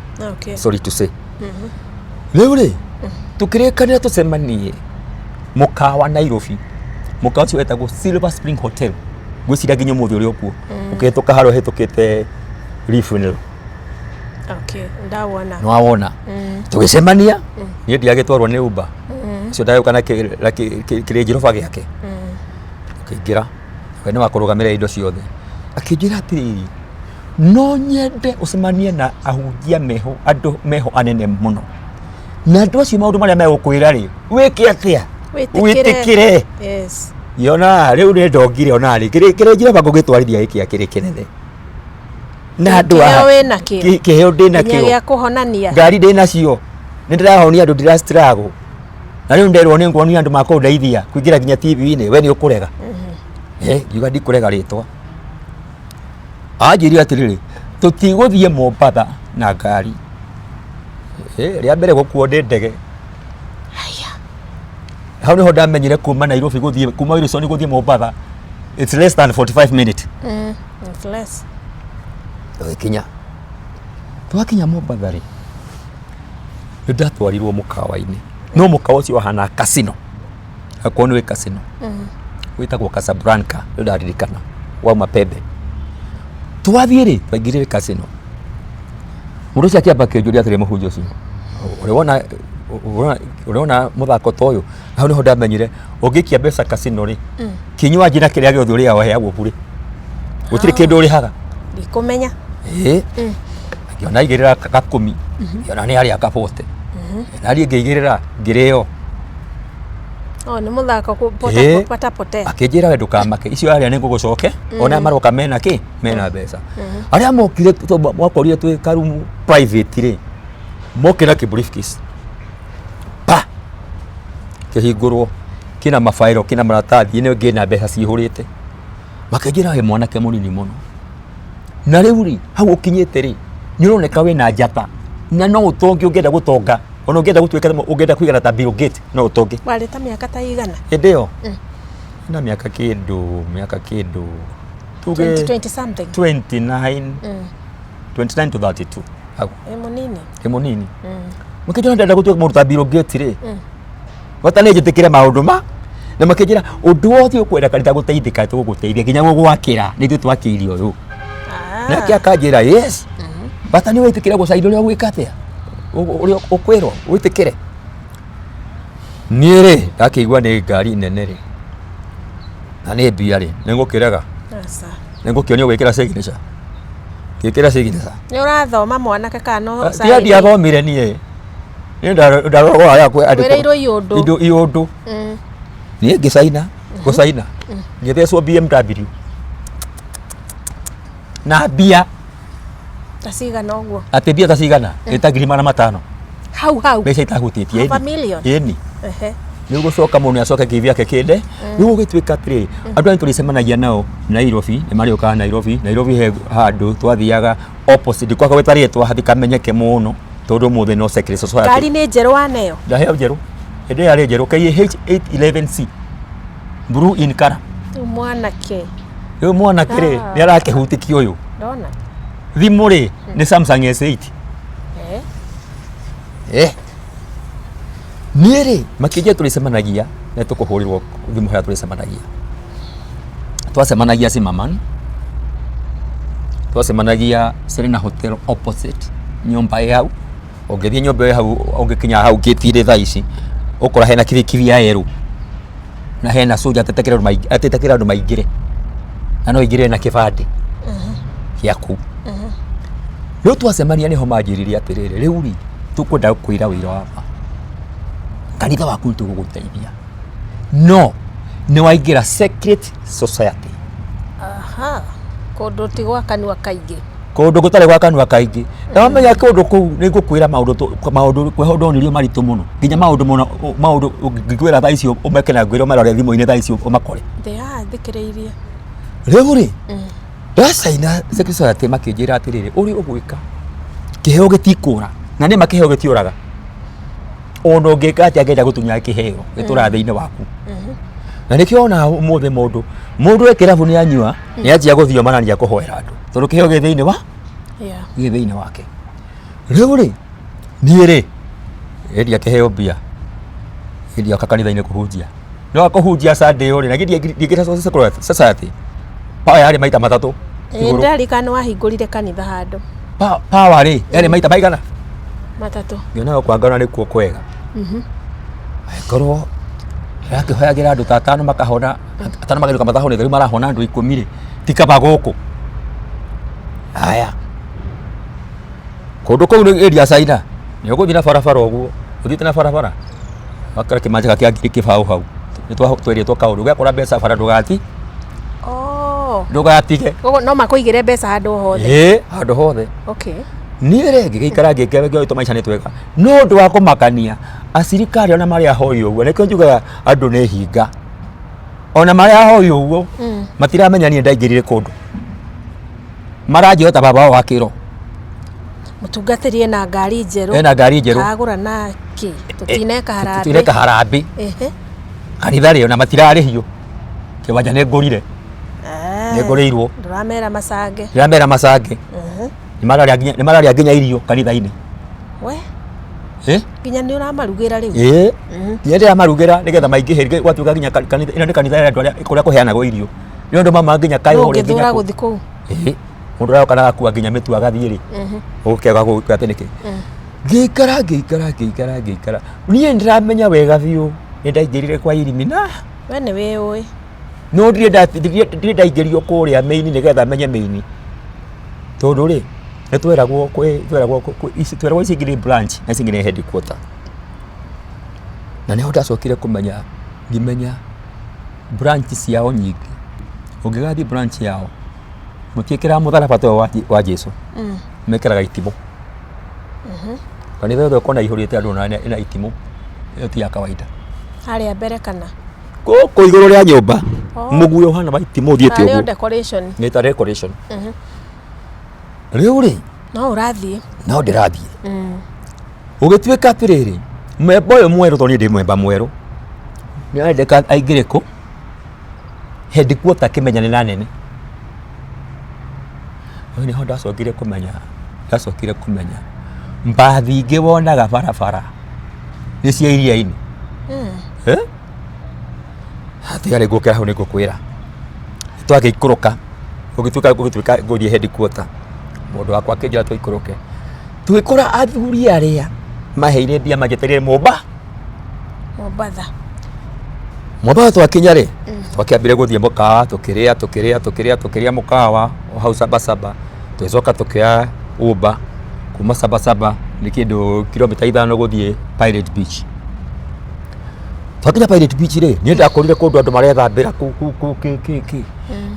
Sorry to say. Rĩu rĩ, tũkĩrĩkanĩra tũcemanie mũkawa Nairobi. Mũkawa ũcio wetagwo Silver Spring Hotel. Ngwĩciria nginya ũmũthĩ ũrĩ o kuo. Ũkĩhĩtũka harĩa ũhĩtũkĩte Reef-inĩ. Okay, ndawona. Nĩ wawona. Tũgĩcemania, niĩ ndiagĩtwarwo nĩ Uber. Ũcio ndagĩũka na kĩrĩnji roba gĩake. Tũkĩingĩra. We nĩ wa kũrũgamĩrĩra indo ciothe. Akĩnjĩra atĩrĩrĩ, no nyende ũcemanie na ahunjia meho, andũ meho anene mũno. Na andũ acio maũndũ marĩa megũkwĩra rĩ, wĩke atĩa? Wĩtĩkĩre. Yes. Yona rĩu nĩ ndongire ona rĩ, kĩrĩa njĩra ngũgĩtwarithia gĩkĩ kĩrĩ kĩnene. Na andũ Kĩheo aya, wĩ nakĩo. Kĩheo ndĩ Nginya nakĩo. gĩa kũhonania. Ngari ndĩ nacio. Nĩ ndĩrahonia andũ ndĩra struggle. Na rĩu nderwo nĩ nguonia andũ makũndeithia kũingĩra nginya TV-inĩ, we nĩ ũkũrega. Eh, ngiuga ndikũrega rĩtwa. Anjĩrire atĩrĩrĩ, tũtigũthiĩ Mombatha na ngari. Eh, rĩa mbere gũkuo nĩ ndege. Haya. Hau nĩho ndamenyire kuma Nairobi gũthiĩ, kuma Wilson gũthiĩ Mombatha, it's less than 45 minutes. It's less. Tũgĩkinya. Twakinya Mombatha rĩ, nĩ ndatwarirwo mũkawa-inĩ. No mũkawa ũcio wahana casino. Akorwo nĩ wĩ casino. Wĩtagwo Casablanca, nĩ ndaririkana. Wauma Pembe. Twathiĩ rĩ, twaingĩrire casino. Mũndũ ũcio akĩamba akĩnjũria atĩrĩ mũhunjia ũcio, ũrĩ wona ũrĩ wona mũthako ta ũyũ? Hau nĩho ndamenyire ũngĩikia mbeca casino rĩ, kinywaji na kĩrĩa gĩothe ũrĩaga ũheagwo bure. Gũtirĩ kĩndũ ũrĩhaga. Ndikũmenya. Ĩĩ. Ngĩona aigĩrĩra gakũmi, ngĩona nĩ arĩa kabote. Na niĩ ngĩigĩrĩra ngĩrĩo. Oh, nĩ mũthako Ĩĩ. pata potea. Akĩnjĩra we ndũkamake, icio arĩa nĩ ngũgũcoke, ona maroka mena kĩ? Mena mbeca. Arĩa mokire mwakorire twĩ karumu private rĩ, mokire na kĩ briefcase. Pa! Kĩhingũrwo, kĩna mabairo, kĩna maratathi, ĩno ĩngĩ ĩna mbeca cihũrĩte. Makĩnjĩra wĩ mwanake mũnini mũno. Na rĩu rĩ, hau ũkinyĩte rĩ, nĩ ũroneka wĩna njata na no ũtonge ũngĩenda gũtonga, ona ũngĩenda gũtuĩka ũngĩenda kũigana ta Bill Gates no ũtonge. Warĩ ta mĩaka ta igana? Hĩndĩ ĩyo na mĩaka kĩndũ, mĩaka kĩndũ tuge 20, 20 something. 29, 29 to 32 hau. Ĩ mũnini. Ĩ mũnini. Makĩnjĩra ndĩrenda gũtuĩka mũndũ ta Bill Gates rĩ, bata nĩ njĩtĩkĩre maũndũ ma na makĩnjĩra ũndũ wothe ũkwenda kanitha gũteithĩka tũgũgũteithia nginya gũgwakĩra nĩ ithuĩ twakĩire ũyũ. Nake akanjĩra yes, bata nĩ wĩtĩkĩre gũcaina ũrĩa ũgwĩka atĩa, ũrĩa ũkwĩrwo wĩtĩkĩre. Niĩ rĩ ndakĩigua nĩ ngari nene rĩ na nĩ mbia rĩ, nĩ ngũkĩrega? Aca. Nĩ ngũkĩonio gwĩkĩra signature? Ngĩkĩra signature. Nĩ ũrathoma mwanake kana no Tiga ndiathomire niĩ. Niĩ ndaroragwo harĩa kwandĩkwo. Wĩrĩirwo iũndũ. Indo iũndũ. Niĩ ngĩcaina, gũcaina. Ngĩthecwo BMW. Na mbia. Ta cigana ũguo? Atĩ mbia ta cigana? Ĩ ta ngiri 500. Hau hau. Mbeca itahutĩtie. Half a million. Ĩni. Ehe. Nĩ gũcoka mũndũ nĩacoke kĩivi yake kĩnde. Rĩu gũgĩtuĩka atĩrĩrĩ, andũ aya nĩtũrĩcemanagia nao Nairobi, nĩ marĩũkaga Nairobi. Nairobi he handũ twathiaga opposite, ndikwaga gwĩta rĩtwa hatikamenyeke mũno tondũ ũmũthĩ no secret society. Ngari nĩ njerũ waneo? Ndaheo njerũ. Hĩndĩ ĩyo yarĩ njerũ, KAH 811C blue in color. Rĩu mwanake. Rĩu mwanake rĩ, nĩ arakĩhutĩkia ũyũ. Ndona. Thimũ rĩ, nĩ Samsung S8. Eh. Eh. Niĩ rĩ, makĩnjĩra tũrĩcemanagia na tũkũhũrĩrwo thimũ harĩa tũrĩcemanagia. Twacemanagia Zimmerman, twacemanagia Serena Hotel opposite nyũmba ĩ hau. Ũngĩthiĩ nyũmba ĩ hau, ũngĩkinya hau gate-inĩ thaa ici, ũkora hena kibikibi ya yerũ na hena soldier atetagĩra andũ maingĩre na no aingĩre na kĩbandĩ gĩaku. Rĩu twacemania nĩho manjĩrire atĩrĩrĩ, rĩu rĩ, tũkwenda gũkwĩra wĩra wa ma, kanitha waku nĩ tũgũgũteithia, no nĩ waingĩra secret society. Aha, kũndũ ti gwa kanua kaingĩ. Kũndũ gũtarĩ gwa kanua kaingĩ. Na wamenya kũndũ kũu nĩ ngũkwĩra maũndũ maũndũ kwĩho ndonirio maritũ mũno, nginya maũndũ mũno maũndũ ngĩkwĩra thaa ici ũmeke na ngwĩre ũmarore thimũ-inĩ thaa ici ũmakore. Ndĩ haha thikĩrĩirie. Rĩu rĩ, ndacaina secret society makĩnjĩra atĩrĩrĩ, ũrĩa ũgwĩka kĩheo gĩtikũra, na nĩma kĩheo gĩtiũraga. Ona ũngĩka atĩa angĩenda gũtunya kĩheo gĩtũraga thĩinĩ waku. Na nĩkĩo wonaga ũmũthĩ mũndũ e kĩrabu nĩ anyua, nĩ anjia gũthioma na nĩ akũhoera andũ. Tondũ kĩheo gĩ thĩinĩ wa gĩ thĩinĩ wake. Rĩu rĩ, niĩ rĩ, endia kĩheo mbia, endia oka kanitha-inĩ kũhunjia. No kũhunjia Sunday ũrĩ, na githĩ ndiaingĩra society. Power yarĩ maita matatũ. Ĩĩ, ndirarikana wahingũrire kanitha handũ. Power rĩ, yarĩ maita maigana? Matatũ. Ngĩona kwangana nĩkuo kwega. Angĩkorwo ndĩrakĩhoyagĩra andũ ta atano makahona, atano magacoka matahonete, rĩu marahona andũ ikũmi rĩ, ti kaba gũkũ? Haya. Kũndũ kũu nĩ area China, nĩ ũgũthiĩ na barabara ũguo, ũthiĩte na barabara, ũgakora kĩmanjĩka kĩa ngiri kĩbaũ hau. Nĩ twerĩtwo kaũndũ, ũgekora mbeca bara ndũgati, Oh. ndũgatige. Koguo no makũigĩre mbeca handũ o hothe. Ĩĩ, handũ hothe. Okay. Niĩ rĩ ngĩgĩikara ngĩkĩoĩ tũmaica nĩ twega. No ũndũ wa kũmakania, acirikari ona marĩ ahoi ũguo, nĩkĩo njugaga andũ nĩ hinga. Ona marĩ ahoi ũguo, matiramenya niĩ ndaingĩrire kũndũ. Maranjĩra ta baba wao wa kĩro. Mũtungatĩri ena ngari njerũ. Ena ngari njerũ. Agũra na kĩ? Tũtineka harambĩ. Tũtineka harambĩ. Ehe. Kanitha rĩ, ona matirarĩhio. Kĩwanja nĩ ngũrire. Ah. Nĩ ngũrĩirwo. Ndũramera macange. Ndĩramera macange. Nĩ mararĩa nginya nĩ mararĩa nginya irio kanitha-inĩ. We, Eh? nginya nĩ ũramarugĩra rĩu. Ĩĩ. Nginya ndĩramarugĩra nĩgetha maingĩhe gwatuĩka nginya kanitha ĩno nĩ kanitha ya andũ arĩa kũrĩa kũheanagwo irio. Nĩ ũndũ mama nginya kayũ Nũ rĩ nginya ũngĩthũra kũ- gũthiĩ kũu? Ĩĩ. Mũndũ ũroka na agakua nginya mĩtu agathiĩ rĩ. Ũgũkĩaga gũka atĩ nĩkĩ? Ngĩikara ngĩikara ngĩikara ngĩikara. Niĩ nĩndĩramenya wega biũ nĩ ndaingĩrire kwa irimina. We nĩ wĩũĩ. No ndirĩ ndirĩ ndaingĩrio kũrĩa mĩini nĩgetha menye mĩini. Tondũ rĩ, nĩ tweragwo kwĩ tweragwo kwĩ ici tweragwo ici ingĩ nĩ branch na ici ingĩ nĩ headquarter. Na nĩho ndacokire kũmenya ngĩmenya branch ciao nyingĩ. Ũngĩgathiĩ branch yao, mũtiĩkĩraga mũtharaba ta ũyũ wa Jesũ, mekĩraga itimũ. Kanitha yothe ũkona ĩihũrĩte andũ na ĩna itimũ, ĩyo ti ya kawaida. Harĩa mbere kana? Gũkũ igũrũ rĩa nyũmba, Oh. mũguĩ ũhana wa itimũ ũthiĩte Tarĩ o ũguo. decoration. Nĩ ta decoration. Rĩu rĩ, No ũrathiĩ. no ndĩrathiĩ. Gũgĩtuĩka atĩrĩrĩ, mwemba ũyũ mwerũ tondũ niĩ ndĩ mwemba mwerũ, nĩ arendeka aingĩre kũ? Headquarter kĩmenyane na nene. Hau nĩho ndacokire kũmenya, ndacokire kũmenya mbathi ingĩ wonaga barabara nĩ cia iria-inĩ. Eh? Tiga rĩngĩ hau nĩngũkwĩra. Twagĩikũrũka, gũgĩtuĩka gũgĩtuĩka ngũthiĩ headquarter, mũndũ wakwa akĩnjĩra tũikũrũke. Tũgĩkora athuri arĩa maheire mbia manjetereire Momba. Mombatha. Mombatha twakinya rĩ, twakĩambire gũthiĩ mũkawa tũkĩrĩa tũkĩrĩa tũkĩrĩa tũkĩrĩa mũkawa o hau Sabasaba, tũgĩcoka tũkĩoya Uber kuma Sabasaba nĩ kĩndũ kilomita ithano gũthiĩ Pirate Beach. Twakinya Pirate Beach rĩ, niĩ ndakorire kũndũ andũ marethambĩra kũu kũu kũu kĩ kĩ kĩ.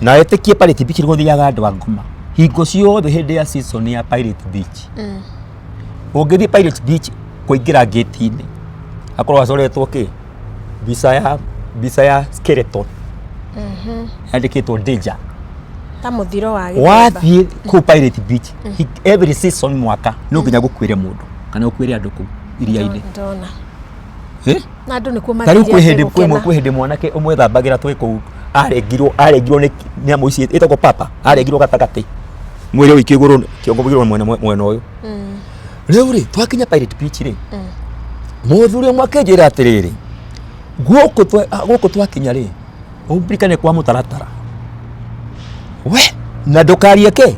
Na etĩkie Pirate Beach nĩ gũthiaga andũ a ngoma hingo ciothe hĩndĩ ya season ya Pirate Beach. Ũngĩthiĩ Pirate Beach kũingĩra ngĩti-inĩ hakoragwo hacoretwo kĩ mbica ya mbica ya skeleton yandĩkĩtwo danger. Ta mũthiro wa gĩthemba. Wathiĩ kũu Pirate Beach every season mwaka no nginya gũkuĩre mũndũ kana gũkuĩre andũ kũu iria-inĩ. Ndona. Eh? Na andũ nĩkuo Ta rĩu kwĩ mathire hĩndĩ kwĩ gũkena. kwĩ hĩndĩ mwanake ũmwe ethambagĩra twĩ kũu arengirwo arengirwo nĩ nyamũ ici ĩtagwo papa arengirwo gatagatĩ mwĩrĩ ũikio igũrũ kĩongo igũrũ mwena mwena ũyũ. Rĩu rĩ twakinya Pirate Beach rĩ mũthuri ũmwe akĩnjĩra atĩrĩrĩ gũkũ gũkũ twakinya rĩ ũmbirikane kwa mũtaratara we na ndũkarie kĩ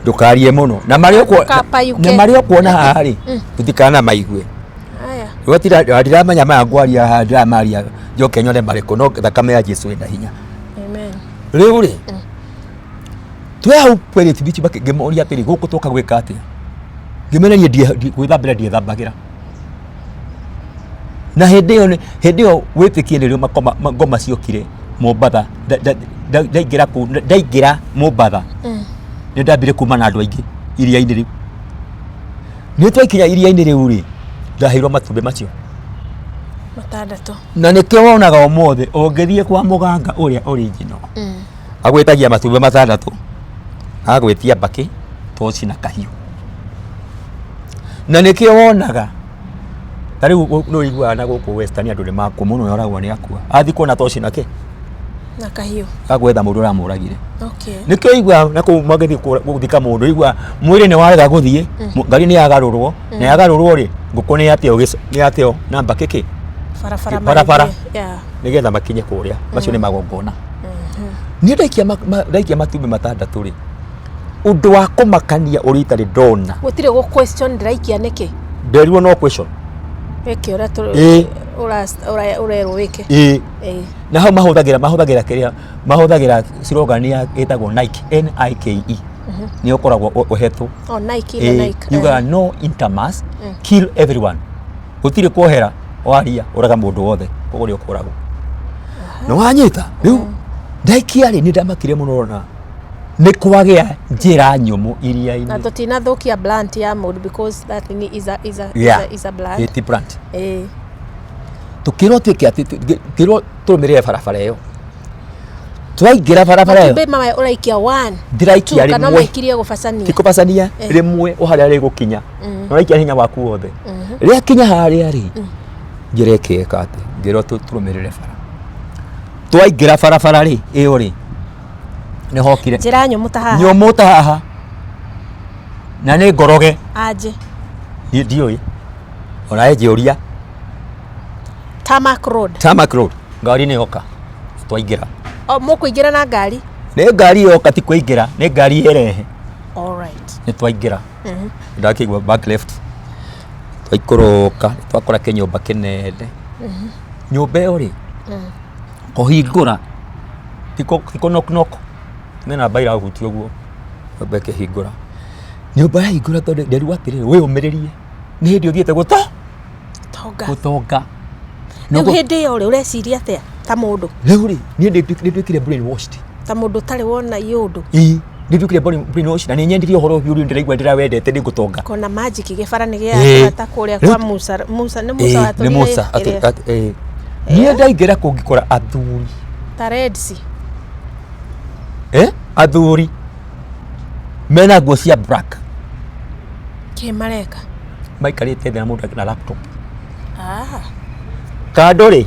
ndũkarie mũno na marĩa Ndũkapayũke. na marĩa ũkuona haha rĩ tũtikana maigue. Aya. Rĩu ndiramenya maya ngwaria haha ndĩramaria njoke nyone marĩkũ no thakame ya Jesu ĩna hinya. Amen. Rĩu rĩ twĩ hau Pirate Beach ngĩmoria atĩrĩ gũkũ twoka gwĩka atĩa ngĩmera niĩ gwĩthambĩra ndiethambagĩra na hĩndĩ ĩyo hĩndĩ ĩyo wĩtĩkie nĩrĩo ngoma ciokire Mombatha ndaingĩra kũu ndaingĩra Mombatha nĩ ndambire kuma na andũ aingĩ iria-inĩ rĩu nĩ twaikinya iria-inĩ rĩu rĩ ndaheirwo matumbĩ macio Matandatũ. Na nĩkĩo wonaga ũmũthĩ ũngĩthiĩ kwa mũganga ũrĩa original agwĩtagia matumbĩ matandatũ, agagwĩtia mbakĩ, toci na kahiũ. Na nĩkĩo wonaga ta rĩu nĩ ũiguaga na gũkũ western andũ nĩ makua mũno oragwo nĩ akua athikwo na toci na kĩ. Na kahiũ. Ga gwetha mũndũ ũramũragire. Okay. Nĩkĩo igua na kũu magĩthiĩ gũthika mũndũ, igua mwĩrĩ nĩ warega gũthiĩ, ngari nĩ yagarũrwo, na yagarũrwo rĩ, ngũkũ nĩ yateo nĩ yateo namba kĩkĩ? Barabara. Barabara. Magĩthiĩ. Yeah. Nĩgetha makinye kũrĩa. Macio nĩ magongona. Niĩ ndaikia ndaikia matumbĩ 6 rĩ, ũndũ wa kũmakania ũrĩa itarĩ ndona. Gũtirĩ gũ question ndĩraikia nĩkĩ? Nderirwo no question. Wĩke ũrĩa Ĩĩ. ũrerwo wĩke. Ĩĩ. Ĩĩ. Na hau mahũthagĩra kĩrĩa mahũthagĩra slogan ya ĩtagwo Nike, Nike. Nĩ ũkoragwo ũhetwo. Oh, Nike, ile Ĩĩ, Nike. yugaga no intermass, kill everyone. Gũtirĩ kuohera, waria ũraga mũndũ wothe, koguo nĩ ũkũragwo. Nĩ wanyita? Rĩu ndaikia rĩ, nĩ ndamakire mũno na nĩ kwagĩa njĩra nyũmũ iria-inĩ. Na tũtinathukia blunt ya mũndũ because that thing is a, is a, Yeah. is a, is a blunt. Ĩ, ti blunt. Ĩĩ. Tũkĩrwo twĩke atĩ, tũkĩrwo tũrũmĩrĩre barabara ĩyo. Twaingĩra barabara ĩyo. Matumbĩ maya ũraikia one, Ndĩraikia two, kana rĩmwe. ũmaikirie gũbacania? Ti kũbacania, rĩmwe o harĩa rĩgũkinya. Na ũraikia hinya waku wothe. Rĩakinya harĩa rĩ, njĩra ĩkĩka atĩ, ngĩrwo tũrũmĩrĩre bara. Twaingĩra barabara rĩ, ĩyo rĩ, nĩ hokire. Njĩra nyũmũ ta haha. Nyũmũ ta haha. Na nĩ ngoroge. Anjĩ. Niĩ ndiũĩ. Ona njĩũria. Tarmac road. Tarmac road. Ngari nĩ yoka. Twaingĩra. O mũkũingĩra na ngari? Nĩ ngari yoka, ti kũingĩra, nĩ ngari ĩrehe. All right. Nĩ twaingĩra. Ndakĩigua back left. Twaikũrũka, twakora kĩnyũmba kĩnene. Nyũmba ĩyo rĩ, kũhingũra, ti kũ knock knock. Nĩ namba irahutia ũguo. Nyũmba ĩkĩhingũra. Nyũmba yahingũra tondũ nderirwo atĩrĩrĩ, wĩyũmĩrĩrie. Nĩ hĩndĩ ũthiĩte Gũtonga. Gũtonga. Rĩu hĩndĩ ĩyo rĩ, ũreciria atĩa ta mũndũ? Rĩu rĩ, niĩ nĩ nduĩkire brainwashed. Ta mũndũ ũtarĩ wona iũndũ. Ĩĩ, nĩ nduĩkire brainwashed na nĩ nyendirie ũhoro ũyũ, rĩu ndĩraigua ndĩrawendete, nĩ ngũtonga. Kona magic gĩbara nĩ Ĩĩ. gĩa kũrĩa Rĩu kwa Musa. Musa nĩ Musa Ĩĩ, nĩ watũrire Musa ĩrĩa. ĩĩ. Niĩ ndaingĩra kũngĩkora athuri. Ta Red Sea. Athuri mena nguo cia black. Kĩ mareka? Maikarĩte thĩ na mũndũ na laptop. Ah. Kando rĩ,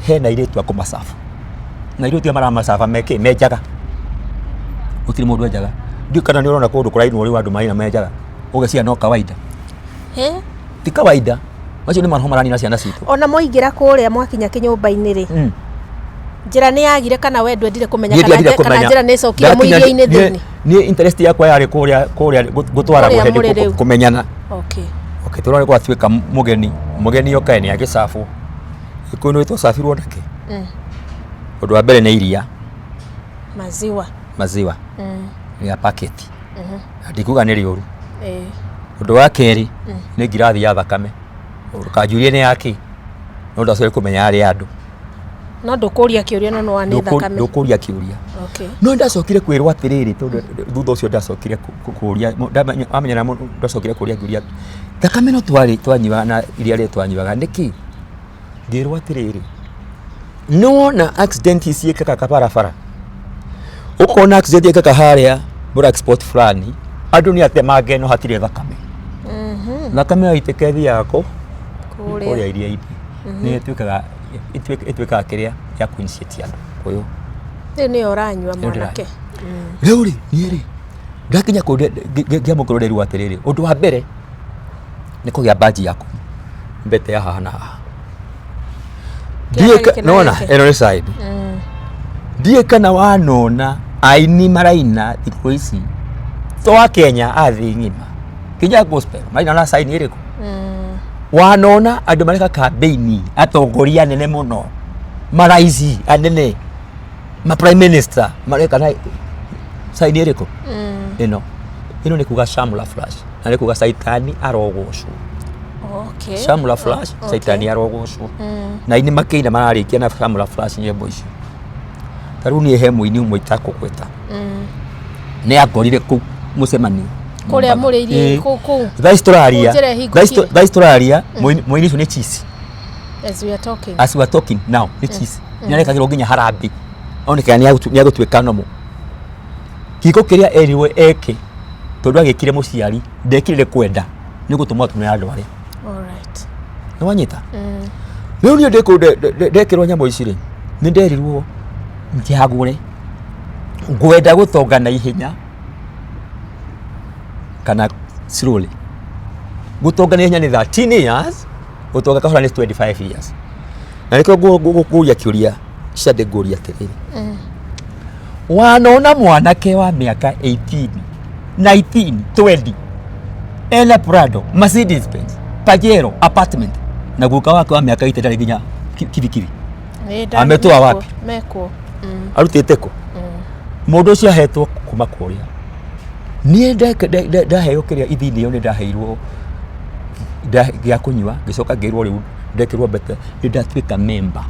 hena airĩtu a kũmacaba. Na airĩtu aya maramacaba mekĩ? Menjaga. Gũtirĩ mũndũ enjaga. Ndiũĩ kana nĩ ũrona kũndũ kũrainwo rĩu andũ maraina menjaga. Ũgeciria no kawaida. He? Ti kawaida. Macio nĩ maroho maranina ciana citũ. Ona mwaingĩra kũrĩa mwakinya kĩnyũmba-inĩ rĩ, njĩra nĩ yagire kana we ndwendire kũmenya Niĩ kana ndiendire kana kũmenya. njĩra nĩ ĩcokire Ndakinya mũiria-inĩ thĩinĩ? Niĩ interest yakwa yarĩ kũrĩa gũtwaragwo Kũrĩa hĩndĩ mũrĩ rĩu. kũmenyana. Okay. Okay, tũrore gwatuĩka mũgeni, mũgeni oka nĩ agĩcabwo. Gĩkũyũ nĩ twacabirwo nakĩ? Ũndũ wa mbere nĩ iria. Maziwa. Maziwa. Rĩa paketi. Na ndikuga nĩ rĩũru. Ĩĩ. Ũndũ wa kerĩ nĩ ngirathi ya thakame. Ndũkanjũrie nĩ yakĩ. No ndacokire kũmenya yarĩ ya andũ. No ndũkũria kĩũria no nĩwa nĩ thakame. Ndũkũria kĩũria. Okay. No ndacokire kwĩrwo atĩrĩrĩ, tondũ thutha ũcio ndacokire kũria, wamenya na ndacokire kũria ngĩũria thakame no twarĩ twanyuaga na iria rĩrĩ twanyuaga nĩkĩ? Ngĩrwo atĩrĩrĩ, nĩwona accident ciĩkĩkaga barabara, ũkona accident ĩkĩka harĩa black spot fulani, andũ nĩ atemange no hatirĩ thakame. Thakame yaitĩka ĩthiaga kũ? Kũrĩa iria-inĩ. Nĩ ĩtuĩkaga ĩtuĩkaga kĩrĩa ya kũ-initiate andũ ũyũ. Rĩu nĩyo ũranyua Nĩyo ndĩranyua. mwanake. Rĩu rĩ, niĩ rĩ, ndakinya kũu ngĩamũkĩrwo nderirwo atĩrĩrĩ, ũndũ wa mbere nĩ kũgĩa mbanji yaku mbete ya haha na haha. Kĩara Ndiũĩ gĩkĩ na nĩwona gĩkĩ. ĩno nĩ side. Ndiũĩ kana wanona aini maraina thikũ ici to a Kenya a thĩ ng'ima kinya gospel maraina na sign ĩrĩkũ? Wanona andũ mareka campaign, atongoria anene mũno, maraici anene, ma prime minister mareka na sign ĩrĩkũ? Ĩno. Ĩno nĩ kuga Shamla Flash, na nĩ kuga Caitani arogocwo. Okay. Shamla Flash, Okay. Caitani arogocwo. Na aini makĩina mararĩkia na Shamla Flash nyĩmbo icio. Ta rĩu niĩ he mũini ũmwe itakũgweta. Nĩ angorire kũu mũcemanio. Kũrĩa mũrĩ iria Ĩĩ. kũu kũu. Thaa ici tũraria, Kũu njĩra thaa ici ĩhingũkire. thaa ici tũraria, mũini ũcio nĩ chizi. As we are talking. As we are talking now, nĩ chizi. Nĩ arekagĩrwo nginya harambee. Onekaga nĩ agũtuĩka normal. Gĩko kĩrĩa erirwo eke, tondũ agĩkire mũciari, ndekire nĩ kwenda, nĩ gũtũmwo atũmwo nĩ andũ arĩa. All right. Nĩ wanyita? Rĩu niĩ ndĩ kũu ndekĩrwo nyamũ ici rĩ, nĩ nderirwo Njagũre ngwenda gũtonga na ihenya kana slowly. Gũtonga na ihenya nĩ 13 years, gũtonga kahora nĩ 25 years. Na nĩkĩo ngũria kĩũria ciande ngũria atĩrĩrĩ, wanona mwanake wa mĩaka 18, 19, 20 ena Prado, Mercedes Benz, Pajero, apartment, na guka wake wa mĩaka 80 ndarĩ nginya kibikibi? Ametoa wapi? Mekuo. Arutĩte kũ? Mũndũ ũcio ahetwo kuma kũrĩa. Niĩ ndaheo kĩrĩa ithini ĩyo, nĩ ndaheirwo gĩa kũnyua, ngĩcoka ngĩrwo rĩu ndekĩrwo mbete, nĩ ndatuĩka member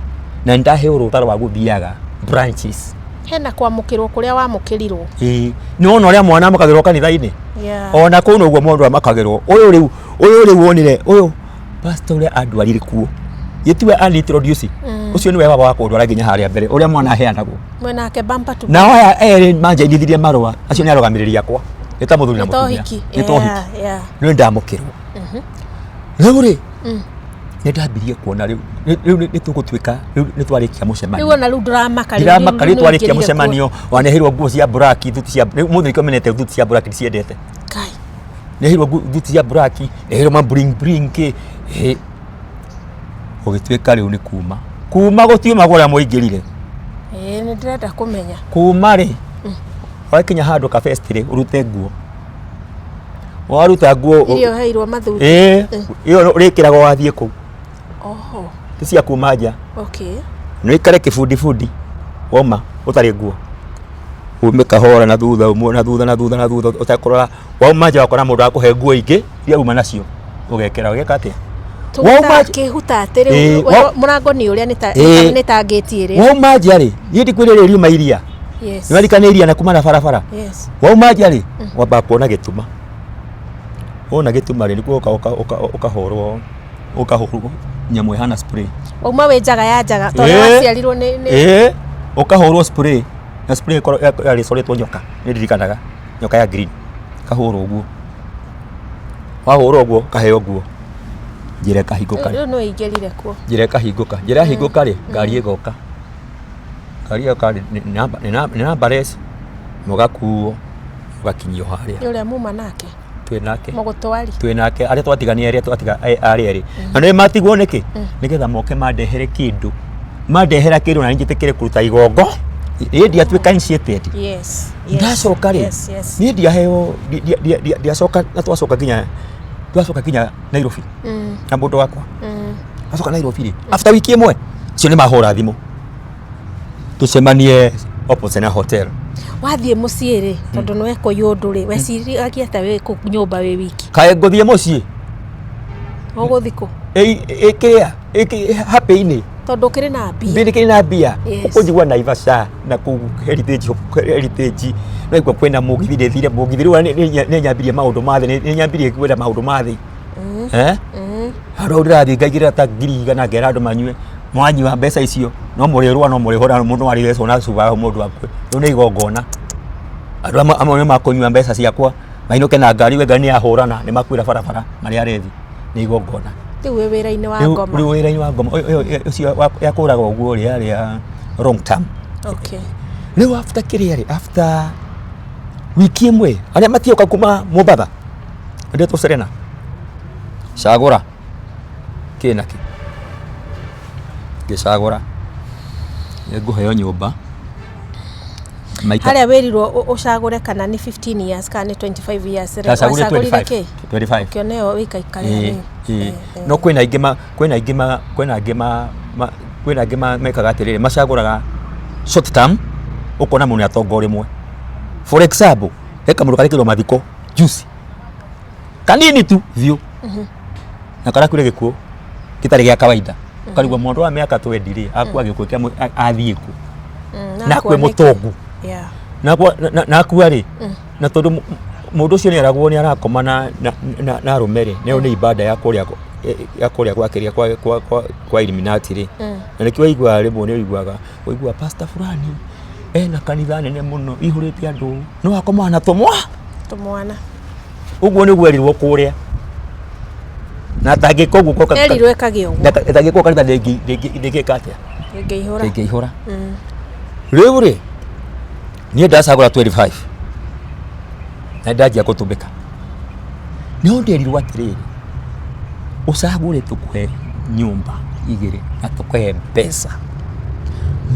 na nĩ ndaheo rũtha rwa gũthiaga branches. Hena kwamũkĩrwo kũrĩa wamũkĩrirwo. Ĩĩ, nĩ wona ũrĩa mwana amũkagĩrwo kanitha-inĩ? Yeah. Ona kũu noguo mũndũ amakagĩrwo. Ũyũ rĩu, ũyũ rĩu wonire ũyũ pastor ũrĩa andwarire kuo, gĩtiwe ani introduce, ũcio nĩwe baba wa kũndwara nginya harĩa mbere ũrĩa mwana aheanagwo. Mwenake bumper to Nao aya erĩ manjainithirie marũa, acio nĩ arũgamĩrĩri akwa, nĩ ta mũthuri na Nĩ ta mũtumia. ũhiki. Nĩ ta ũhiki. Rĩu ndamũkĩrwo rĩu rĩ, nĩ ndambirie kuona rĩu rĩu nĩ tũgũtuĩka rĩu nĩ twarĩkia Rĩu mũcemanio. ona rĩu ndũramaka. Ndiramaka, rĩu nĩ twarĩkia ũingĩrire kuo. mũcemanio, waneheirwo nguo cia black, thuti cia rĩu mũthĩ nĩkĩo menete thuti cia black ndiciendete. Kai. Neheirwo thuti cia black, neheirwo ma bling bling kĩ ĩ. Gũgĩtuĩka rĩu nĩ kuma kuma gũtiumagwo ũrĩa mũingĩrire. Ĩĩ, nĩ ndĩrenda kũmenya. Kuma rĩ, wakinya handũ ka fest rĩ, ũrute nguo, waruta nguo Iria ũheirwo mathuti. Ĩĩ, ĩyo ũrĩkĩragwo wathiĩ kũu. Oho. Ti cia kuma nja. Nĩ ũikare kĩbundibudi woma ũtarĩ nguo, ume kahora na thutha, ume na thutha, na thutha, na thutha, ũtekũrora. Wauma nja wakora mũndũ akũhe nguo ingĩ iria uma nacio, ũgekĩra ũgeka atĩa? Wauma Kĩhuta atĩ Ĩĩ, rĩu mũrango nĩ ũrĩa nĩ ta Ĩĩ. nĩ ta ngĩti ĩrĩa. Wauma nja rĩ, niĩ ndikwĩrĩ rĩ, riuma iria. Yes. Nĩwarikana iria na kuma na barabara? Yes. Wauma nja rĩ, wambaga kuona gĩtuma. Wona gĩtuma rĩ, nĩkuo ũkahũrwo ũkahũrwo nyamũ ĩhana spray. Wauma wĩ njaga ya njaga tondũ Ĩĩ. waciarirwo nĩ Ĩĩ, ũkahũrwo spray, na spray ĩkorwo yarĩcoretwo nyoka, nĩ ndirikanaga nyoka ya green, kahũrwo ũguo, wahũrwo ũguo kaheo nguo, njĩra ĩkahingũka. Rĩu nĩ ũingĩrire kuo. Njĩra ĩkahingũka, njĩra yahingũka rĩ, ngari ĩgoka, ngari ĩgoka nĩ namba less, mũgakuo mũgakinyio harĩa. Nĩ ũrĩa muma nake? Twĩ nake. Mũgũtwari? Twĩ nake, arĩa twatigania, arĩa twatiga arĩa erĩ, na nĩ matigwo nĩkĩ? Nĩgetha moke mandehere kĩndũ, mandehera kĩndũ na njĩtĩkĩre kũruta igongo, niĩ ndiatuĩka initiated. Ndacoka rĩ, niĩ ndiaheo, ndiacoka, na twacoka nginya Nairobi na mũndũ wakwa. Twacoka Nairobi rĩ, after wiki ĩmwe, acio nĩ mahũra thimũ tũcemanie opposite na hotel. Wathiĩ mũciĩ rĩ, tondũ nĩ wekwo ũndũ rĩ, weciragia ta wĩ kũ nyũmba wĩ wiki? Kaĩ ngũthiĩ mũciĩ? Ũgũthiĩ kũ? Ĩkĩrĩa happy-inĩ. Tondũ ũkĩrĩ na mbia. Mbia kĩrĩ na mbia. Yes. Ũkũnjigua Naivasha na kũu Heritage, naigua kwĩna mũgithi, ndĩthire mũgithi rĩu. Nĩ nyambirie maũndũ ma thĩ, nĩ nyambirie kwenda maũndũ ma thĩ. Eh, handũ hau ndĩrathiĩ ngaigĩrĩra ta 100,000, ngera andũ manyue, mwanyua mbeca icio no mũrĩrũa, no mũrĩhũra mũndũ, arĩthecwo na cuba mũndũ akue. Rĩu nĩ igongona, andũ amwe nĩ makũnyua mbeca ciakwa mainũke na ngari, we ngari nĩ yahũrana, nĩ makuĩra barabara marĩ arethi, nĩ igongona. Rĩu wĩ wĩra-inĩ wa Rĩu ngoma. Rĩu wĩra-inĩ wa ngoma ũcio ya kũraga ũguo rĩ, yarĩ ya long term. Rĩu after kĩrĩa rĩ, after wiki ĩmwe, arĩa matioka kuma Mombatha ndetwo Serena, cagũra kĩ na kĩ, ngĩcagũra nĩ ngũheo nyũmba maita. Harĩa wĩrirwo ũcagũre kana nĩ 15 years kana nĩ 25 years rĩ, Ndacagũrire wacagũrire 25. kĩ? 25. Ũkĩona ĩyo wĩikaikare Ĩĩ, hanini. ĩĩ. No kwĩna angĩ mekaga atĩrĩrĩ, macagũraga short term, ũkona mũndũ nĩ atonga o rĩmwe. For example, he kamũndũ karekĩrwo mathiko juice kanini tu biũ, na karakuire gĩkuũ gĩtarĩ gĩa kawaida, ũkarigwo mũndũ wa mĩaka 20 rĩ, akua gĩkuũ kĩa athiĩ kũ? Na akue akua nĩkĩ? Mũtongu. Na akua rĩ, na tondũ mũndũ ũcio nĩ eragwo nĩ arakoma na arũme rĩ, nayo nĩ ibada ya kũrĩa kwa kĩrĩa kwa Illuminati rĩ. Na nĩkĩo waiguaga rĩmwe nĩ ũiguaga ũiguaga pastor fulani ena kanitha nene mũno ihũrĩte andũ, no akomaga na tũmwa Tũmwana. Ũguo nĩguo erirwo kũrĩa, na atangĩka ũguo Erirwo ekage ũguo. Atangĩka ũguo kanitha ndĩngĩka atĩa? Ĩngĩihũra. Ndĩngĩihũra. Rĩu rĩ, niĩ ndacagũra 25 na ndanjia gũtũmĩka, no nderirwo atĩrĩrĩ, ũcagũre tũkũhe nyũmba igĩrĩ na tũkũhe mbeca,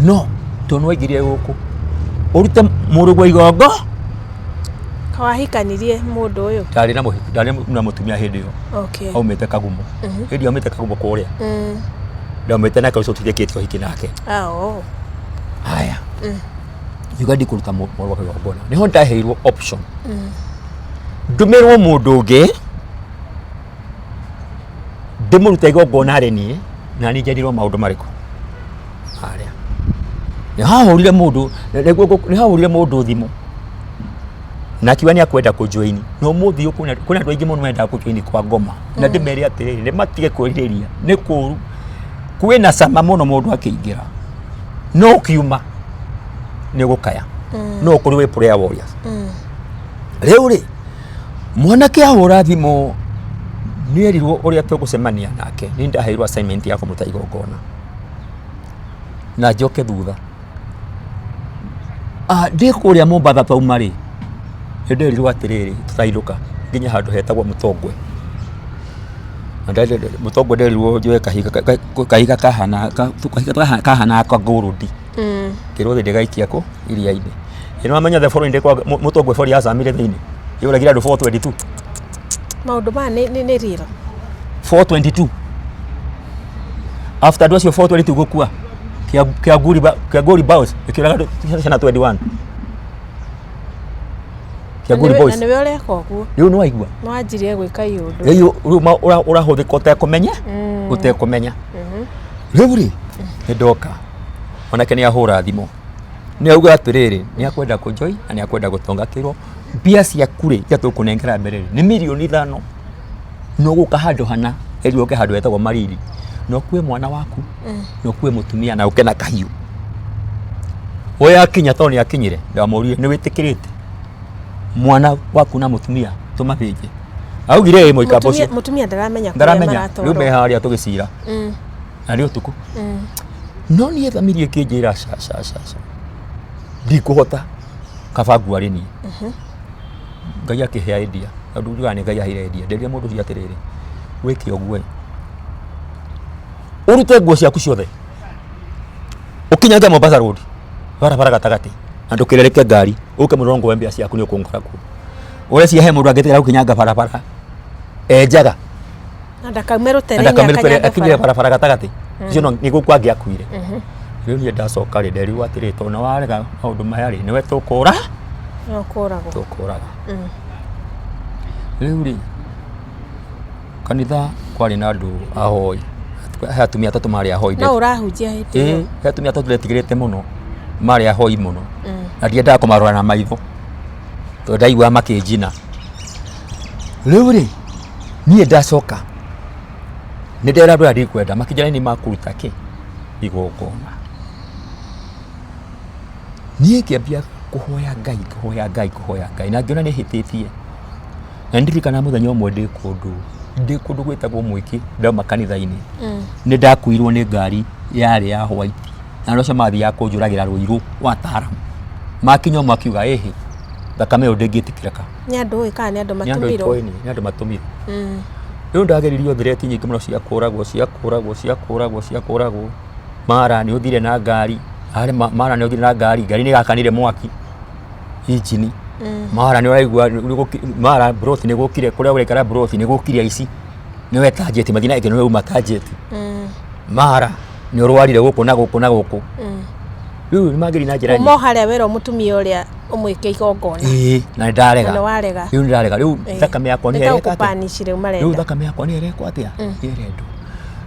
no tondũ nĩwaingĩrire gũkũ ũrute mũrũguo igongo. Wahikanirie mũndũ ũyũ? Ndarĩ na mũhiki, ndarĩ na mũtumia hĩndĩ ĩyo. Okay. Aumĩte Kagumo. Hĩndĩ ĩyo aumĩte Kagumo kũrĩa. Ndaumĩte nake ũcio tũtirĩkĩtie ũhiki nake. Ah, oh. Haya. Ngiuga ndikũruta mũrũ wakwa igongona. Nĩho ndaheirwo option. Ndũmĩrwo mũndũ ũngĩ ndĩmũrute igongona rĩ niĩ na niĩ njendirwo maũndũ marĩkũ harĩa. Nĩhahũrire mũndũ nĩhahũrire mũndũ thimũ na akiuga nĩ akwenda kũnjoini na ũmũthĩ ũyũ kwĩna kwĩna andũ aingĩ mũno mendaga kũnjoini kwa ngoma na ndĩmere atĩrĩrĩ nĩ matige kwĩrirĩria nĩ kũru kwĩna cama mũno mũndũ akĩingĩra no ũkiuma nĩ ũgũkaya no ũkũrĩ wĩ prayer warriors. Rĩu rĩ, mwanake ahũra thimũ nĩ erirwo ũrĩa tũgũcemania nake, nĩ ndaheirwo assignment ya kũmũruta igongona na njoke thutha. Ah, ndĩ kũrĩa Mombatha twauma rĩ, nĩ nderirwo atĩrĩrĩ, tũrainũka nginya handũ hetagwo Mũtongwe. Na Mũtongwe nderirwo njoe kahiga kahiga kahana kahiga kahana ka gold. Ngĩrwo thiĩ ndĩgaikia kũ iria-inĩ. Ĩ nĩwamenya the following day kwa Mũtongwe bori yacamire thĩinĩ yũragire andũ 422. Maũndũ maya nĩ real. 422 after andũ acio 422 gũkua Kĩangũri Boys ĩkĩũraga andũ ciana 21. Kĩangũri Na Boys. nĩwe ũreka ũguo. Rĩu nĩwaigua. Nĩwanjirie gwĩka iũndũ. Rĩu rĩu ũrahũthĩka ũtekũmenya ũtekũmenya. Rĩu rĩ, nĩ ndoka onake nĩ ahũra thimũ nĩ auga atĩrĩrĩ, nĩ akwenda kũnjoi na nĩ akwenda gũtonga kĩrwo mbia ciaku rĩ iria tũkũnengera mbere rĩ nĩ mirioni 5, no gũka handũ hana ĩri ũke handũ hetagwo Mariri na ũkue mwana waku na ũkue mũtumia na ũke na kahiũ. We akinya tondũ nĩ akinyire, ndamũririe nĩ wĩtĩkĩrĩte mwana waku na mũtumia tũmathĩnje? Augire ĩ mũikambo ũcio. Mũtumia ndaramenya kũrĩa ndaramenya rĩu maratwarwo. Me harĩa tũgĩcira na nĩ ũtukũ, no niĩ thamiri ĩkĩnjĩra ca ca ca ca, ndikũhota, kaba ngua rĩ niĩ. Ngai akĩhe idea, tondũ njugaga nĩ Ngai aheire idea. Nderire mũndũ ũcio atĩrĩrĩ, wĩke ũguo ĩ, ũrute nguo ciaku ciothe ũkinyange Mombasa Road barabara gatagatĩ na ndũkĩrereke ngari ũke mũrongo wa mbia ciaku nĩ ũkũngora kuo. Ũreciria he mũndũ angĩtĩkĩra gũkinyanga barabara enjaga Na ndakaume rũtere-inĩ na akanyange akinyire bara. Barabara gatagatĩ ũcio no nĩ gũkua angĩakuire. Rĩu niĩ ndacoka rĩ, nderirwo atĩrĩ, tondũ nĩ warega maũndũ maya rĩ, nĩwe tũkũra No kũragwo. Tũkũraga. Rĩu rĩ, kanitha kwarĩ na andũ ahoi, he atumia atatũ marĩ ahoi. No ũrahunjia hĩndĩ ĩyo? Ĩĩ, he atumia atatũ ndetigĩrĩte mũno marĩ ahoi mũno na ndiendaga kũmarora na maitho tondũ ndaiguaga makĩnjina. Rĩu rĩ, niĩ ndacoka nĩ ndera andũ aya ndikwenda, makĩnjĩra nĩ makũruta kĩ igongona. Niĩ ngĩambia kũhoya Ngai, kũhoya Ngai, kũhoya Ngai na ngĩona nĩ hĩtĩtie. Na ndirikana mũthenya ũmwe ndĩ kũndũ gwĩtagwo Mwĩkĩ, ndauma kanitha-inĩ, nĩ ndakuirwo nĩ ngari yarĩ ya white na andũ acio mathiaga kũnjũragĩra Rũirũ wa Taaramu. Makinya ũmwe akiuga ĩhĩ, thakame ĩyo ndĩngĩtĩkĩrĩka. Nĩ andũ ũĩ kana nĩ andũ Nĩ andũ matũmirwo? itoĩ nĩ andũ matũmirwo. Rĩu ndageririo thireti nyingĩ mũno cia kũragwo, cia kũragwo, cia kũragwo, cia kũragwo. Mara nĩ ũthire na ngari, arĩ mara nĩ ũthire na ngari, ngari nĩ ĩgakanire mwaki injini. Mara nĩ ũraigua mara mburoti nĩ gũkire, kũrĩa ũraikara mburoti nĩ gũkire aici, nĩ we target, mathiĩ na gĩkeno nĩ wauma target. Mara nĩ ũrwarire gũkũ na gũkũ na gũkũ. Rĩu nĩ mageri na njĩra Kuma o harĩa werwo mũtumia ũrĩa ũmwĩke igongona. Ĩĩ, na nĩ ndarega. Na nĩ warega. Rĩu nĩ ndarega. Rĩu thakame yakwa nĩ Nĩ ta ĩreka atĩa? gũkũpanish rĩu Rĩu marenda. thakame yakwa nĩ ĩrekwo atĩa? Nĩ ĩrendwo.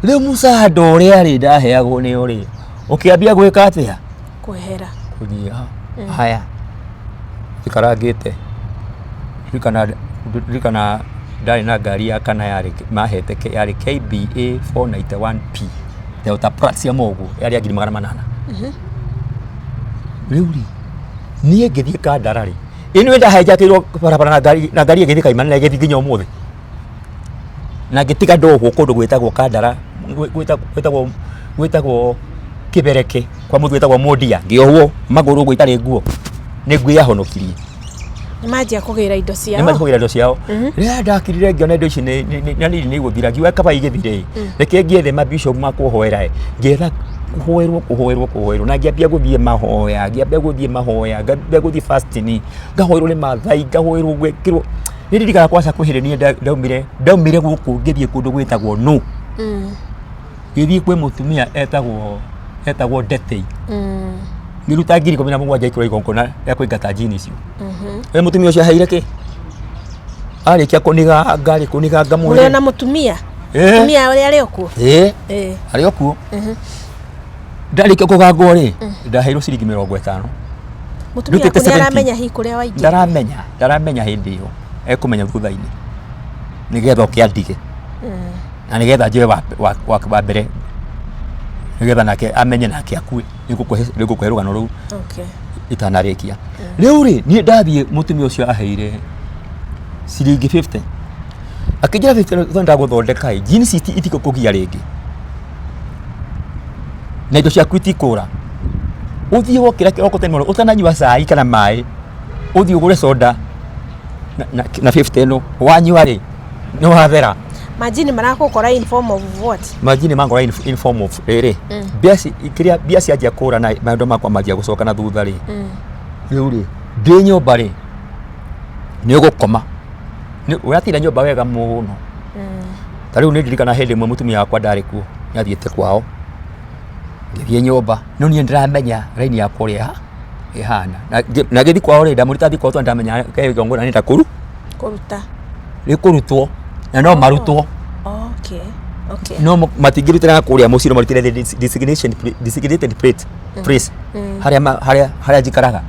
Rĩu mũcanda ũrĩa rĩ ndaheagwo nĩ ũrĩ ũkĩambia gwĩka atĩa? Kwehera. Kũnyiha. Haya, ikarangĩte ririkana ndarĩ na ngari ya kana yarĩ mahete yarĩ KBA 491P Toyota Prado ũguo yarĩ ya ngiri 800. Rĩu rĩ, niĩ ngĩthiĩ Kandara rĩ, ĩ nĩwe ndahenjakĩirwo barabara na ngari ĩgĩthiĩ kaimana na ĩgĩthiĩ nginya ũmũthĩ na ngĩtiga ndohwo kũndũ gwĩtagwo Kandara, gwĩtagwo Kĩbereke kwa mũthuri wĩtagwo Mũndia, ngĩohwo magũrũ ũguo itarĩ nguo, nĩ ngui yahonokirie. Nĩ manjia kũgĩra indo Nĩ ciao. mathiĩ kũgĩra indo ciao. Rĩrĩa ndakirire ngĩona indo ici na nĩ igũthira, ngiuga kaba igĩthire, reke ngĩethe mabishop ma kũhoera, ngĩetha kũhoerwo kũhoerwo kũhoerwo, na ngĩambia gũthiĩ mahoya, ngĩambia gũthiĩ mahoya, ngĩambia gũthiĩ fasting, ngahoerwo nĩ Mathai, ngahoerwo gwĩkĩrwo. Nĩ ndirikanaga kwaca kwĩ hĩndĩ niĩ ndaumire gũkũ ngĩthiĩ kũndũ gwĩtagwo Nũ. Ngĩthiĩ kwĩ mũtumia etagwo Ndetei. Ngĩruta 17,000 ikĩrwo igongona rĩa kũingata njini icio. We mũtumia ũcio aheire kĩ? Arĩkia kũniganga rĩ, kũniganga Mũrĩ mwĩrĩ. ona mũtumia? Ĩĩ. Mũtumia ũrĩa arĩ o kuo? Ĩĩ, Ĩĩ. arĩ o kuo. Ndarĩkia kũgangwo rĩ, ndaheirwo ciringi 50. Mũtumia Ndutĩte waku nĩ 17. aramenya hihi kũrĩa waingĩra? Ndaramenya hĩndĩ ĩyo, ekũmenya thutha-inĩ. Nĩgetha oke andige. Na nĩgetha njoe wa mbere, nĩgetha nake amenye nake akue. Nĩngũkũhe rũgano rũu Okay. itanarĩkia. Rĩu rĩ, niĩ ndathiĩ mũtumia ũcio aheire ciringi 50. Akĩnjĩra 50 tondũ ndagũthondeka ĩ, jeans itigũkũgia rĩngĩ. Na indo ciaku itikũra. Ũthiĩ wokĩra kĩroko tene mũno ũtananyua cai kana maĩ, ũthiĩ ũgũre soda na 50 ĩno, wanyua rĩ, nĩ wathera. Majini marakũkora in form of what? Majini mangora in form of rĩrĩ, kĩrĩa mbia cianjia kũra na maũndũ makwa manjia gũcoka na thutha rĩ, rĩu rĩ, ndĩ nyũmba rĩ, nĩ ũgũkoma. Ũratinda nyũmba wega mũno. Ta rĩu nĩ ndirikana hĩndĩ ĩmwe mũtumia wakwa ndarĩ kuo, nĩ athiĩte kwao, ngĩthiĩ nyũmba, no niĩ ndĩramenya raini yakwa ũrĩa ĩhana. Na ngĩthiĩ kwao rĩ, ndamwĩrĩte athiĩ kwao tondũ ndamenya he igongona nĩenda Kũruta. Rĩkũrutwo, na no marutwo. Okay. Okay. No matingĩrutĩra kũrĩa mũciĩ, no marutĩre the designated place harĩa njikaraga.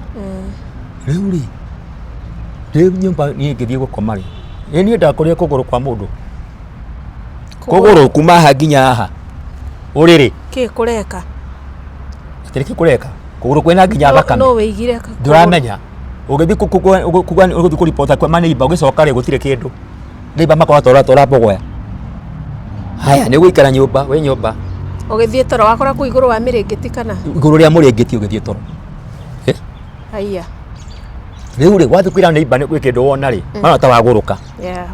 Rĩu rĩ, ndĩ nyũmba niĩ ngĩthiĩ gũkoma rĩ, ĩ niĩ ndakorire kũgũrũ kwa mũndũ. Kũgũrũ kuma haha nginya haha ũrĩrĩ. Kĩ kũreka? Atĩrĩ kĩ kũreka? Kũgũrũ kwĩna nginya thakame. No wĩigire kũgũrũ. Ndũramenya. Ũgĩthiĩ ũgĩthiĩ kũripota kwa maneiba, ũgĩcoka rĩ gũtirĩ kĩndũ. Neiba makora tora tora mbogoya. Haya, nĩ ũgũikara nyũmba, wĩ nyũmba. Ũgĩthiĩ toro wakora kũu igũrũ wa mĩrĩngĩti kana? Igũrũ rĩa mũrĩngĩti ũgĩthiĩ toro. Haiya. Rĩu rĩ, wathiĩ kwĩra neiba nĩ gwĩ kĩndũ wona rĩ, marona ta wagũrũka. Yeah.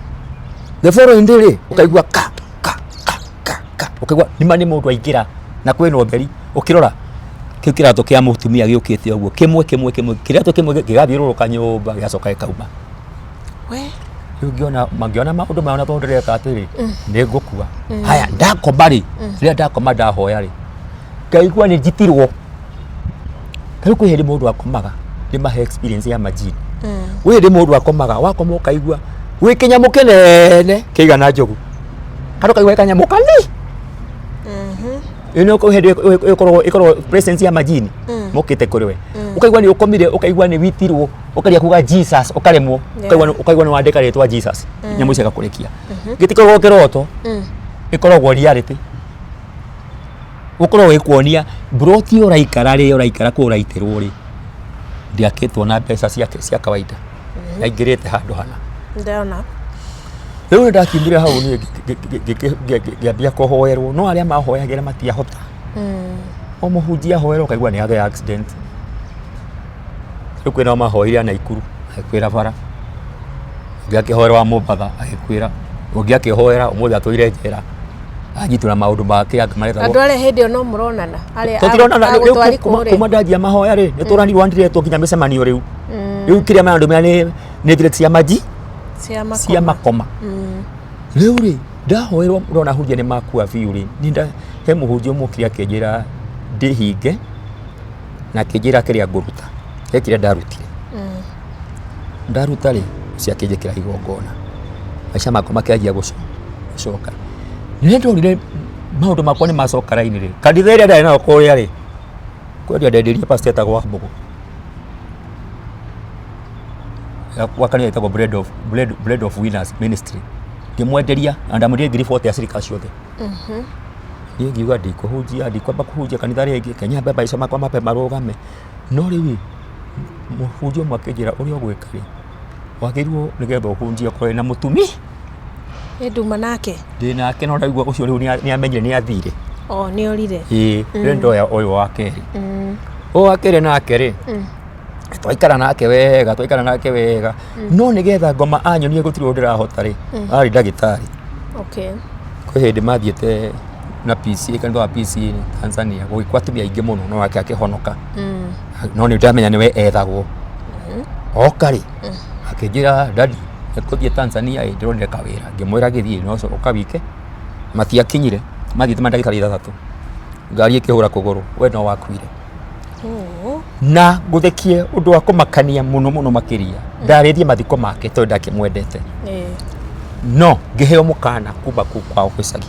The following day rĩ, ũkaigua ka ka ka ka ka, ũkaigua nĩma nĩ mũndũ aingĩra na kwĩna ũtheri, ũkĩrora kĩu kĩratũ kĩa mũtumia gĩũkĩte ũguo kĩmwe kĩmwe kĩmwe, kĩratũ kĩmwe gĩgathiũrũrũka nyũmba gĩgacoka gĩkauma. We. Rĩu ngĩona maũndũ maya ona tondũ ndĩreka atĩrĩ, nĩ ngũkua. Haya, ndakoma rĩ, rĩrĩa ndakoma ndahoya rĩ, ngaigua nĩ njitirwo. Rĩu kwĩ hĩndĩ mũndũ akomaga, nĩ mahe experience ya majini. Gwĩ hĩndĩ mũndũ akomaga, wakoma ũkaigua gwĩ kĩnyamũ kĩnene kĩigana njogu, kana ũkaigua kanyamũ kani. Ĩno kwĩ hĩndĩ ĩkoragwo presence ya majini mokĩte kũrĩ we. Ũkaigua nĩ ũkomire, ũkaigua nĩ witirwo, ũkaria kuga Jesus, ũkaremwo, ũkaigua nĩ wandĩka rĩtwa Jesus, nyamũ icio igakũrekia. Gĩtikoragwo kĩroto, ĩkoragwo reality. Gũkoragwo gĩkuonia mburoti ũraikara rĩ, ũraikara kũu ũraitĩrwo rĩ, ndĩakĩtwo na mbeca cia kawaida, yaingĩrĩte handũ hana. Ndĩrona. Rĩu nĩ ndakiumire hau niĩ ngĩambia kũhoerwo, no arĩa mahoyagĩra matiahota. O mũhunjia ahoerwo ũkaigua nĩ agĩa accident. Rĩu kwĩna mahoire a Naikuru agĩkuĩra bara, ũngĩ akĩhoera wa Mombatha agĩkuĩra, ũngĩ akĩhoera ũmũthĩ atũire njera anyitwo na maũndũ make angĩ maretagwo. Andũ arĩa hĩndĩ ĩyo no mũronana? Arĩa Tũtironana rĩu agũtwari kũrĩa? kuma ndanjia mahoya rĩ, nĩ tũranirwo ndiretwo nginya mĩcemanio rĩu. Rĩu kĩrĩa marandũmĩra nĩ threat cia maji, Cia makoma. Cia makoma. Rĩu rĩ, ndahoerwo ndona ahunjia nĩ makua biũ rĩ, he mũhunjia ũmwe okire akĩnjĩra ndĩhinge na akĩnjĩra kĩrĩa ngũruta. He kĩrĩa ndarutire. Ndaruta rĩ, ũcio akĩnjĩkĩra igongona. Maica makwa makĩanjia gũcoka. Rĩrĩa ndonire maũndũ makwa nĩ macoka raini rĩ, kanitha ĩrĩa ndarĩ nayo kũrĩa rĩ, kwendia ndendirie pastor etagwo Wambũgũ. Wa kanitha ĩtagwo Bread of Winners Ministry. Ngĩmwenderia na ndamwenderia 40,000 ya cirika ciothe. Niĩ ngiuga ndikũhunjia, ndikwamba kũhunjia kanitha rĩngĩ, reke nyambe maica makwa mambe marũgame. No rĩu ĩ, mũhunjia ũmwe akĩnjĩra ũrĩa ũgwĩka rĩ, wagĩrĩirwo nĩgetha ũhunjie ũkorwo wĩna mũtumia. Nĩ nduma nake. Ndĩ nake no ndaigua ũcio rĩu nĩ amenyire nĩ athire. O nĩ orire. Ĩĩ, rĩu ndoya ũyũ wa kerĩ. Ũyũ wa kerĩ nake rĩ, twaikara nake wega, twaikara nake wega, no nĩgetha ngoma anyonie gũtirĩ ũndũ ndĩrahota rĩ, arĩ ndagĩtarĩ. Okay. Kwĩ hĩndĩ mathiĩte na PCA, kanitha wa PCA Tanzania, gũgĩkua atumia aingĩ mũno, no ake akĩhonoka. No nĩ ndamenya nĩwe ethagwo. Oka rĩ, akĩnjĩra daddy, nĩtũthiĩ Tanzania ĩ, ndĩronire kawĩra. Ngĩmwĩra gĩthiĩ no ũka wike. Matiakinyire, mathiĩte mandagĩtarĩ ithathatũ. Ngari ĩkĩhũra kũgũrũ, we no wakuire. Oh. Na ngũthekie ũndũ wa kũmakania mũno mũno makĩria, ndarĩrie mathiko make tondũ ndakĩmwendete. No ngĩheo mũkana kuma kũu kwao gĩcagi.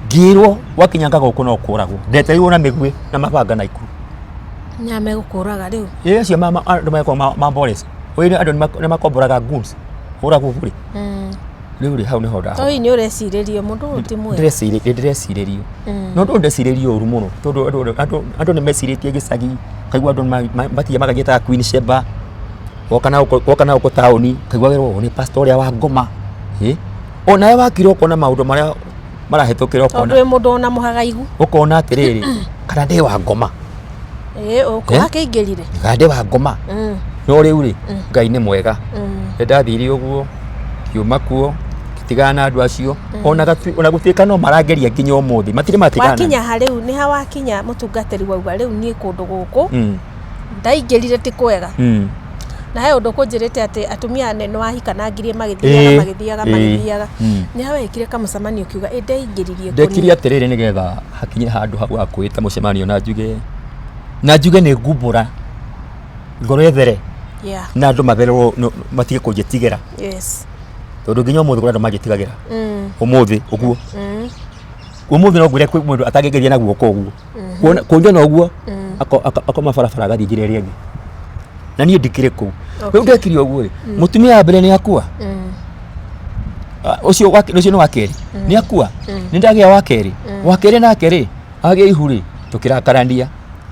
Ngĩrwo wakinyanga gũkũ no kũragwo. Ndetereirwo na mĩguĩ na mabanga na ikuũ. Nya megũkũraga rĩu. Ĩ acio andũ mekwo ma mboreci. Ũĩ andũ nĩ makomboraga goons. Kũragwo rĩ. Rĩu rĩ hau nĩho To hihi nĩ ũrecirĩrio mũndũ ũyũ ti mwega. Ndĩrecirĩrio ndĩrecirĩrio. No ũndũ ndecirĩrio ũru mũno tondũ andũ andũ nĩ mecirĩtie gĩcagi kaigua andũ matia magagĩtaga Queen Sheba woka na gũkũ woka na gũkũ taũni kaigua werwo nĩ pastor ũrĩa wa ngoma. Ĩ onawe wakira ũkona maũndũ marĩa marahĩtũkĩra Tondũ ũkona wĩ mũndũ ona mũhagaigu. ũkona atĩrĩrĩ kana ndĩ wa ngoma. Ĩ ũkũ Eh? akĩingĩrire. Kana ndĩ wa ngoma. No rĩu rĩ Ngai nĩ mwega. Nĩ ndathire ũguo ngiuma kuo ngĩtigana na andũ acio ona ona gũtuĩka no marangeria nginya ũmũthĩ matirĩ matigana. Wakinya ha rĩu nĩ ha wakinya mũtungatĩri wauga rĩu niĩ kũndũ gũkũ ndaingĩrire ti kwega. Na he ũndũ ũkũnjĩrĩte atĩ atumia nĩ wahikanangirie magĩthiaga magĩthiaga magĩthiaga. Nĩ ha wekire kamũcemanio ũkiuga ĩ ndeingĩririe kũ Ndekire niĩ? atĩrĩrĩ nĩgetha hakinye handũ hau ha kwĩta mũcemanio na njuge na njuge nĩ ngumbũra ngoro ĩthere Yeah. na andũ mathererwo matige kũnjĩtigĩra. Yes. Tondũ nginya ũmũthĩ kũrĩ andũ manjĩtigagĩra. Ũmũthĩ ũguo. Ũmũthĩ no ngwĩre kwĩ mũndũ atangĩngeria na guoko ũguo. Kuona kũnjona ũguo akoma barabara agathiĩ njĩra ĩrĩa ĩngĩ. Na niĩ ndikĩrĩ kũu. Rĩu ndekire ũguo rĩ, mũtumia wa mbere nĩ akua. Ũcio ũcio nĩ wa kerĩ. Nĩ akua. Nĩ ndagĩa wa kerĩ. Wa kerĩ nake rĩ, agĩa ihu rĩ, tũkĩrakarania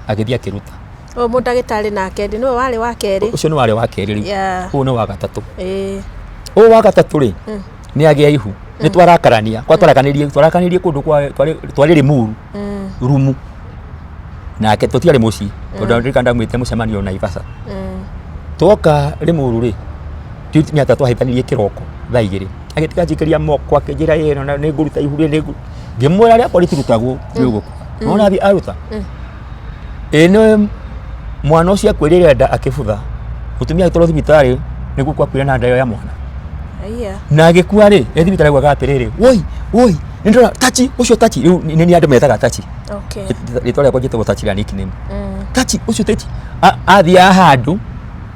agĩthiĩ akĩruta. Ũyũ mũndagĩtarĩ nake nĩwe warĩ wa kerĩ. Ũcio nĩ warĩ wa kerĩ rĩu. Yeah. Ũyũ nĩ wa gatatũ. Ĩĩ. Ũyũ wa gatatũ rĩ, nĩ agĩa ihu. Nĩ twarakarania, kwa twarakanĩrie, twarakanĩrie kũndũ kwa twarĩ Limuru, rumu. Nake tũtiarĩ mũciĩ, tondũ ndirikana ndamwĩtire mũcemanio Naivasha. Twoka Limuru rĩ, nĩ atĩa twahĩtanirie kĩroko thaa igĩrĩ. Agĩtiga anjikĩria moko akĩnjĩra ĩ na nĩ ngũruta ihu rĩ, nĩ ngũ-" Ngĩmwĩra rĩakwa rĩtirutagwo nĩ ũgũkua. Nĩwona athiĩ aruta. Ĩ nĩ mwana ũcio akuĩrĩire nda akĩbutha, mũtumia agĩtwarwo thibitarĩ nĩguo kwakuire na nda ĩyo ya mwana. Aya. Na agĩkua rĩ, e thibitarĩ augaga atĩrĩrĩ, woi woi nĩ ndĩrona tachi ũcio tachi, rĩu nĩ niĩ andũ metaga tachi. Okay. Rĩtwa rĩakwa njĩtagwo tachi rĩa nickname. Tachi ũcio tachi athiaga handũ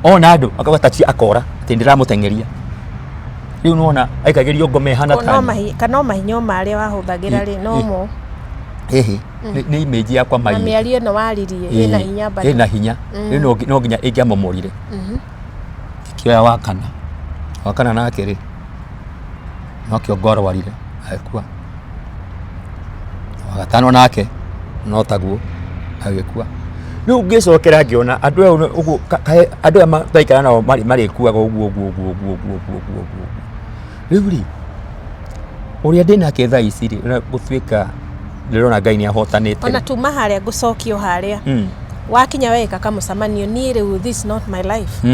ona andũ akauga tachi akora atĩ ndĩramũteng'eria. Rĩu nĩwona aikagĩrio ngoma ĩhana No ta niĩ. kana o mahinya o marĩa wahũthagĩra rĩ no mo. Ĩhĩ, nĩ image yakwa Na maiyĩte. mĩario ĩno waririe ĩna hinya bado. Ĩna hinya. Rĩu no nginya ĩngĩamomorire. Ngĩkĩoya wa kana. Wa kana nake rĩ, no kĩongo arwarire agĩkua. Wa gatano nake no taguo agĩkua. Rĩu ngĩcokera ngĩona andũ aya ũguo kaĩ andũ aya twaikara nao marĩkuaga ũguo ũguo ũguo ũguo ũguo ũguo ũguo ũguo. Rĩu rĩ, ũrĩa ndĩnake thaa ici rĩ, ũrĩa gũtuĩka ndĩrona Ngai nĩ ahotanĩte. Ona tuma harĩa ngũcokio harĩa. Wakinya weka kamũcemanio niĩ rĩu this is not my life.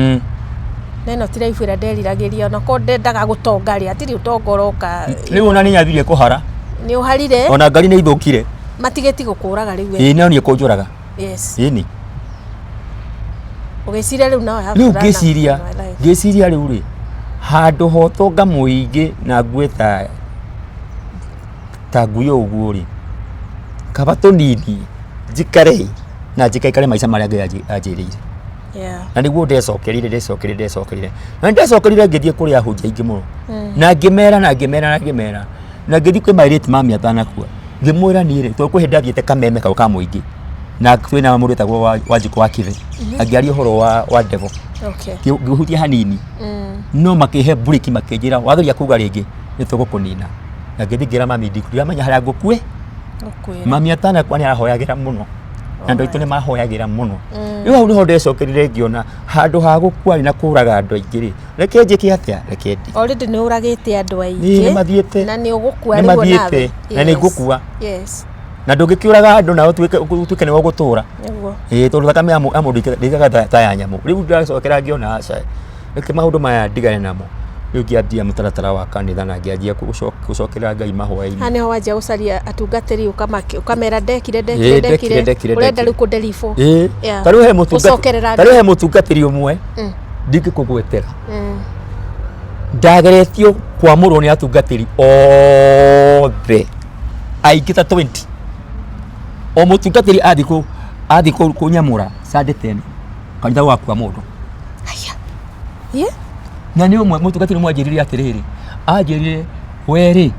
Na ĩno ti life ĩrĩa nderiragĩria ona korwo ndendaga gũtonga rĩ hatirĩ ũtonga ũroka. Rĩu ona nĩ nyambirie kũhara. Nĩ ũharire. Ona ngari nĩ ithũkire. Matigĩti gũkũraga rĩu we. Ĩĩ no niĩ kũnjũraga. Yes. Ĩni. Ũgĩciria rĩu no I have Rĩu to run out ngĩciria of my life. ngĩciria rĩu rĩ handũ ha ũtonga mũingĩ na ngue ta ta ngui ũguo rĩ kaba tũnini njikare na njikaikare maica marĩa Ngai anjĩrĩire. Yeah. Na nĩguo ndecokerire ndecokerire ndecokerire na ndecokerire ngĩthiĩ kũrĩ ahunjia aingĩ mũno na ngĩmera na ngĩmera na ngĩmera na ngĩthiĩ kwĩ my late mami atanakua ngĩmwĩra niĩ rĩ tondũ kwĩ hĩndĩ ndathiĩte kameme kau ka mũingĩ na twĩna mũndũ wĩtagwo Wanjikũ wa Kithe angĩaria ũhoro wa devil. Okay. Ngĩhutia hanini no makĩhe buriki makĩnjĩra wageria kuga rĩngĩ nĩ tũgũkũnina na ngĩthiĩ ngĩra mami ndiramenya harĩa ngũkue Ngũkuĩra. Mami atanakua nĩ arahoyagĩra mũno. Na andũ aitũ nĩ mahoyagĩra mũno. Rĩu hau nĩho ndecokerire ngĩona handũ ha gũkua na kũraga andũ aingĩ rĩ, reke njĩke atĩa, reke ndige. Already nĩ ũragĩte andũ Ĩĩ, aingĩ nĩ mathiĩte. na nĩ ũgũkua Nĩ rĩu mathiĩte, onawe. na nĩ ngũkua. Yes. Na ndũngĩkĩũraga andũ na ũtuĩke nĩwe ũgũtũra. Nĩguo. Ĩĩ, tondũ thakame ya mũndũ ndĩikaga ta ya nyamũ. Rĩu ndacokera ngĩona aca, reke maũndũ maya ndigane namo. Rĩu ngĩambia mũtaratara wa kanitha na ngĩanjia gũcokerera Ngai mahoya-inĩ. Haha nĩho wanjia gũcaria atungatĩri ũkamera ndekire Ĩĩ, ndekire ndekire, ndekire ndekire, ũrenda ndekire. rĩu kũnderibwo. Ĩĩ, Yeah. ta rĩu he mũtungatĩri Gũcokerera ta rĩu he mũtungatĩri ũmwe ndingĩkũgwetera, ndageretio kwamũrwo nĩ atungatĩri othe aingĩ ta 20. O mũtungatĩri athiĩ athiĩ kũnyamũra Sunday 10 kanitha wakua mũndũ. Haya. Yeah. Na nĩ ũmwe mũtungatĩri ũmwe anjĩrire atĩrĩrĩ, anjĩrire, we rĩ,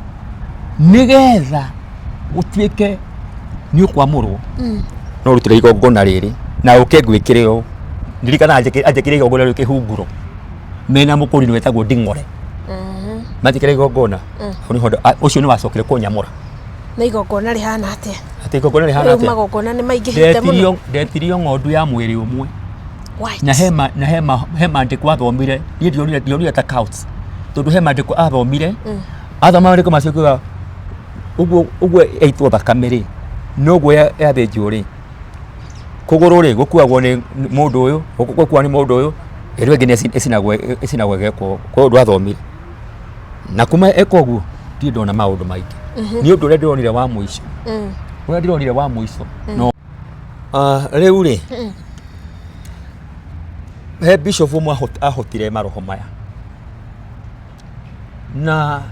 nĩgetha ũtuĩke nĩ ũkwamũrwo, no ũrutĩre igongona rĩrĩ na ũke ngwĩkĩre ũũ. Ndirikana anjĩkĩre igongona rĩu kĩhunguro mena mũkũrinũ wetagwo Nding'ore, manjĩkĩre igongona hau nĩho ũcio nĩ wacokire kũnyamũra. Nĩ igongona rĩhana atĩa? Atĩ igongona rĩhana Rĩu atĩa? magongona nĩ maingĩhĩte mũno. Ndetirio ng'ondu ya mwĩrĩ ũmwe. White. Na he maandĩko athomire, niĩ ndionire ta counts, tondũ he maandĩko athomire, athoma maandĩko macio akiuga ũguo ũguo yaitwo thakame rĩ, noguo yathĩnjwo rĩ, kũgũrũ rĩ gũkuagwo nĩ mũndũ ũyũ, gũkũ gũkuagwo nĩ mũndũ ũyũ, ĩrĩa ĩngĩ nĩ ĩcinagwo ĩgekwo. Koguo ndwathomire na kuma eka ũguo ndirĩ ndona maũndũ maingĩ. Nĩ ũndũ ũrĩa ndĩronire wa mũico, ũrĩa ndĩronire wa mũico no rĩu rĩ, he bishop ũmwe ahotire maroho maya na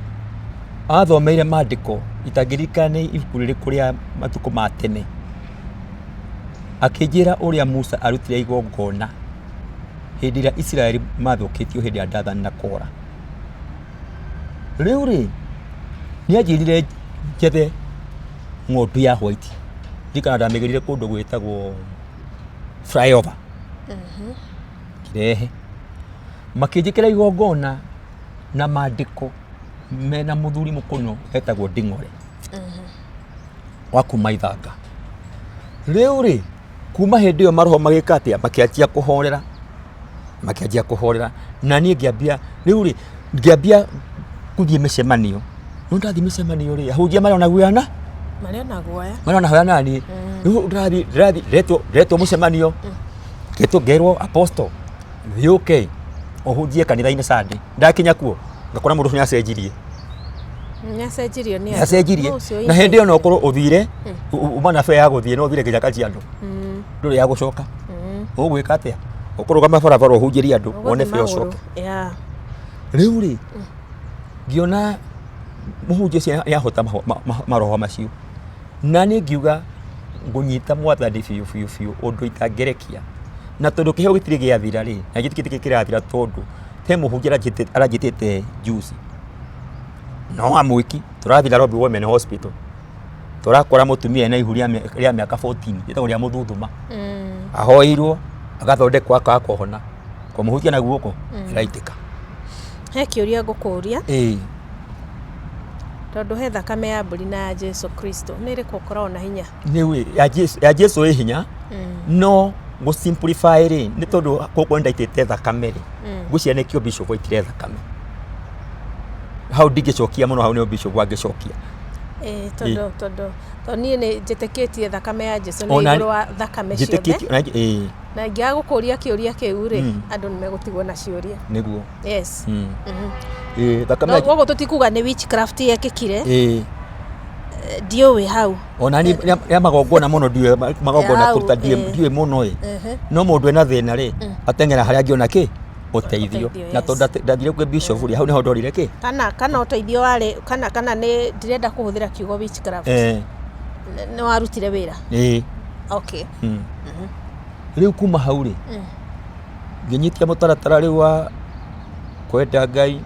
athomeire maandĩko itangĩririkana nĩ ibuku rĩrĩkũ rĩa matukũ ma tene, akĩnjĩra ũrĩa Musa arutire igongona hĩndĩ ĩrĩa Isiraeli mathũkĩtio hĩndĩ ya Dathani na Kora. Rĩu rĩ, nĩ anjĩrire njethe ng'ondu ya white. Ndirikana ndamĩgĩrire kũndũ gwĩtagwo flyover. Ngĩrehe. Makĩnjĩkĩra igongona na maandĩko mena mũthuri mũkũnũ etagwo Nding'ore wa kuma Ithanga. Rĩu rĩ, kuma hĩndĩ ĩyo maroho magĩka atĩa? Makĩanjia kũhorera, makĩanjia kũhorera, na niĩ ngĩambia rĩu rĩ, ngĩambia gũthiĩ mĩcemanio. No ndathiĩ mĩcemanio rĩ, ahunjia marĩ ona guoya na Marĩ ona guoya. Marĩ ona guoya naniĩ. Rĩu ndĩrathiĩ ndetwo mũcemanio, ngetwo ngerwo, "Apostle, thiĩ ũke ũhunjie kanitha-inĩ Sunday." Ndakinya kuo ngakora mũndũ ũcio nĩacenjirie. Nĩacenjirio nĩ andũ. Nĩacenjirie. Nũ ũcio Na hĩndĩ ĩyo no ũkorwo ũthire uma na fare ya gũthiĩ, no ũthire nginya Kajiado, ndũrĩ ya gũcoka. Ũgwĩka atĩa? Ũkũrũgama barabara ũhunjĩrie andũ wone Ũgũthiĩ fare magũrũ. ũcoke. Yeah. Rĩu rĩ, ngĩona mũhunjia ũcio nĩahota maroho macio, na niĩ ngiuga ngũnyita Mwathani biũ biũ biũ ũndũ itangĩrekia. Na tondũ kĩheo gĩtirĩ gĩathira rĩ, na gĩtirĩ kĩrathira, tondũ he mũhunjia aranjĩtĩte juzi, no amwĩki tũrathiĩ Nairobi Women Hospital, tũrakora mũtumia ena ihu rĩa mĩaka 14 rĩtagwo rĩa mũthuthuma. Ahoeirwo agathondekwo akaga kũhona, kũmũhutia na guoko ĩraitĩka. He kĩũria ngũkũria. Ĩĩ. Tondũ he thakame ya mbũri na ya Jesu Kristo, nĩ ĩrĩkũ ũkoragwo na hinya? Nĩ ya Jesu ĩ hinya, no gũ simplify rĩ, nĩ tondũ gũkũ nĩndaitĩte thakame rĩ, ngwĩciria nĩkĩo bishop aitire thakame hau. Ndingĩcokia mũno hau, nĩho bishop angĩcokia. Ĩĩ, tondũ niĩ nĩ njĩtĩkĩtie thakame ya Jesu nĩ Ona igũrũ wa thakame ciothe. Njĩtĩkĩtie ĩĩ. Na ingĩaga gũkũria kĩũria kĩu rĩ, andũ nĩ megũtigwo na ciũria. Nĩguo. Yes. Ĩĩ, thakame No koguo tũtikuga nĩ witchcraft yekĩkire. Ĩĩ. Ndiũĩ hau. Ona niĩ rĩa magongona mũno ndiũĩ magongona Hau, kũruta ndiũĩ ndiũĩ mũno ĩ. No mũndũ ena thĩna rĩ, ateng'era harĩa angĩona kĩ ũteithio. Ũteithio, Na tondũ ndathire kwĩ bishop rĩ, hau nĩho ndorire kĩ Kana ũteithio warĩ kana nĩ ndirenda kũhũthĩra kiugo witchcraft. Nĩ warutire wĩra. Ĩĩ. Okay. Rĩu kuma hau rĩ, ngĩnyitia mũtaratara rĩu wa kwenda Ngai.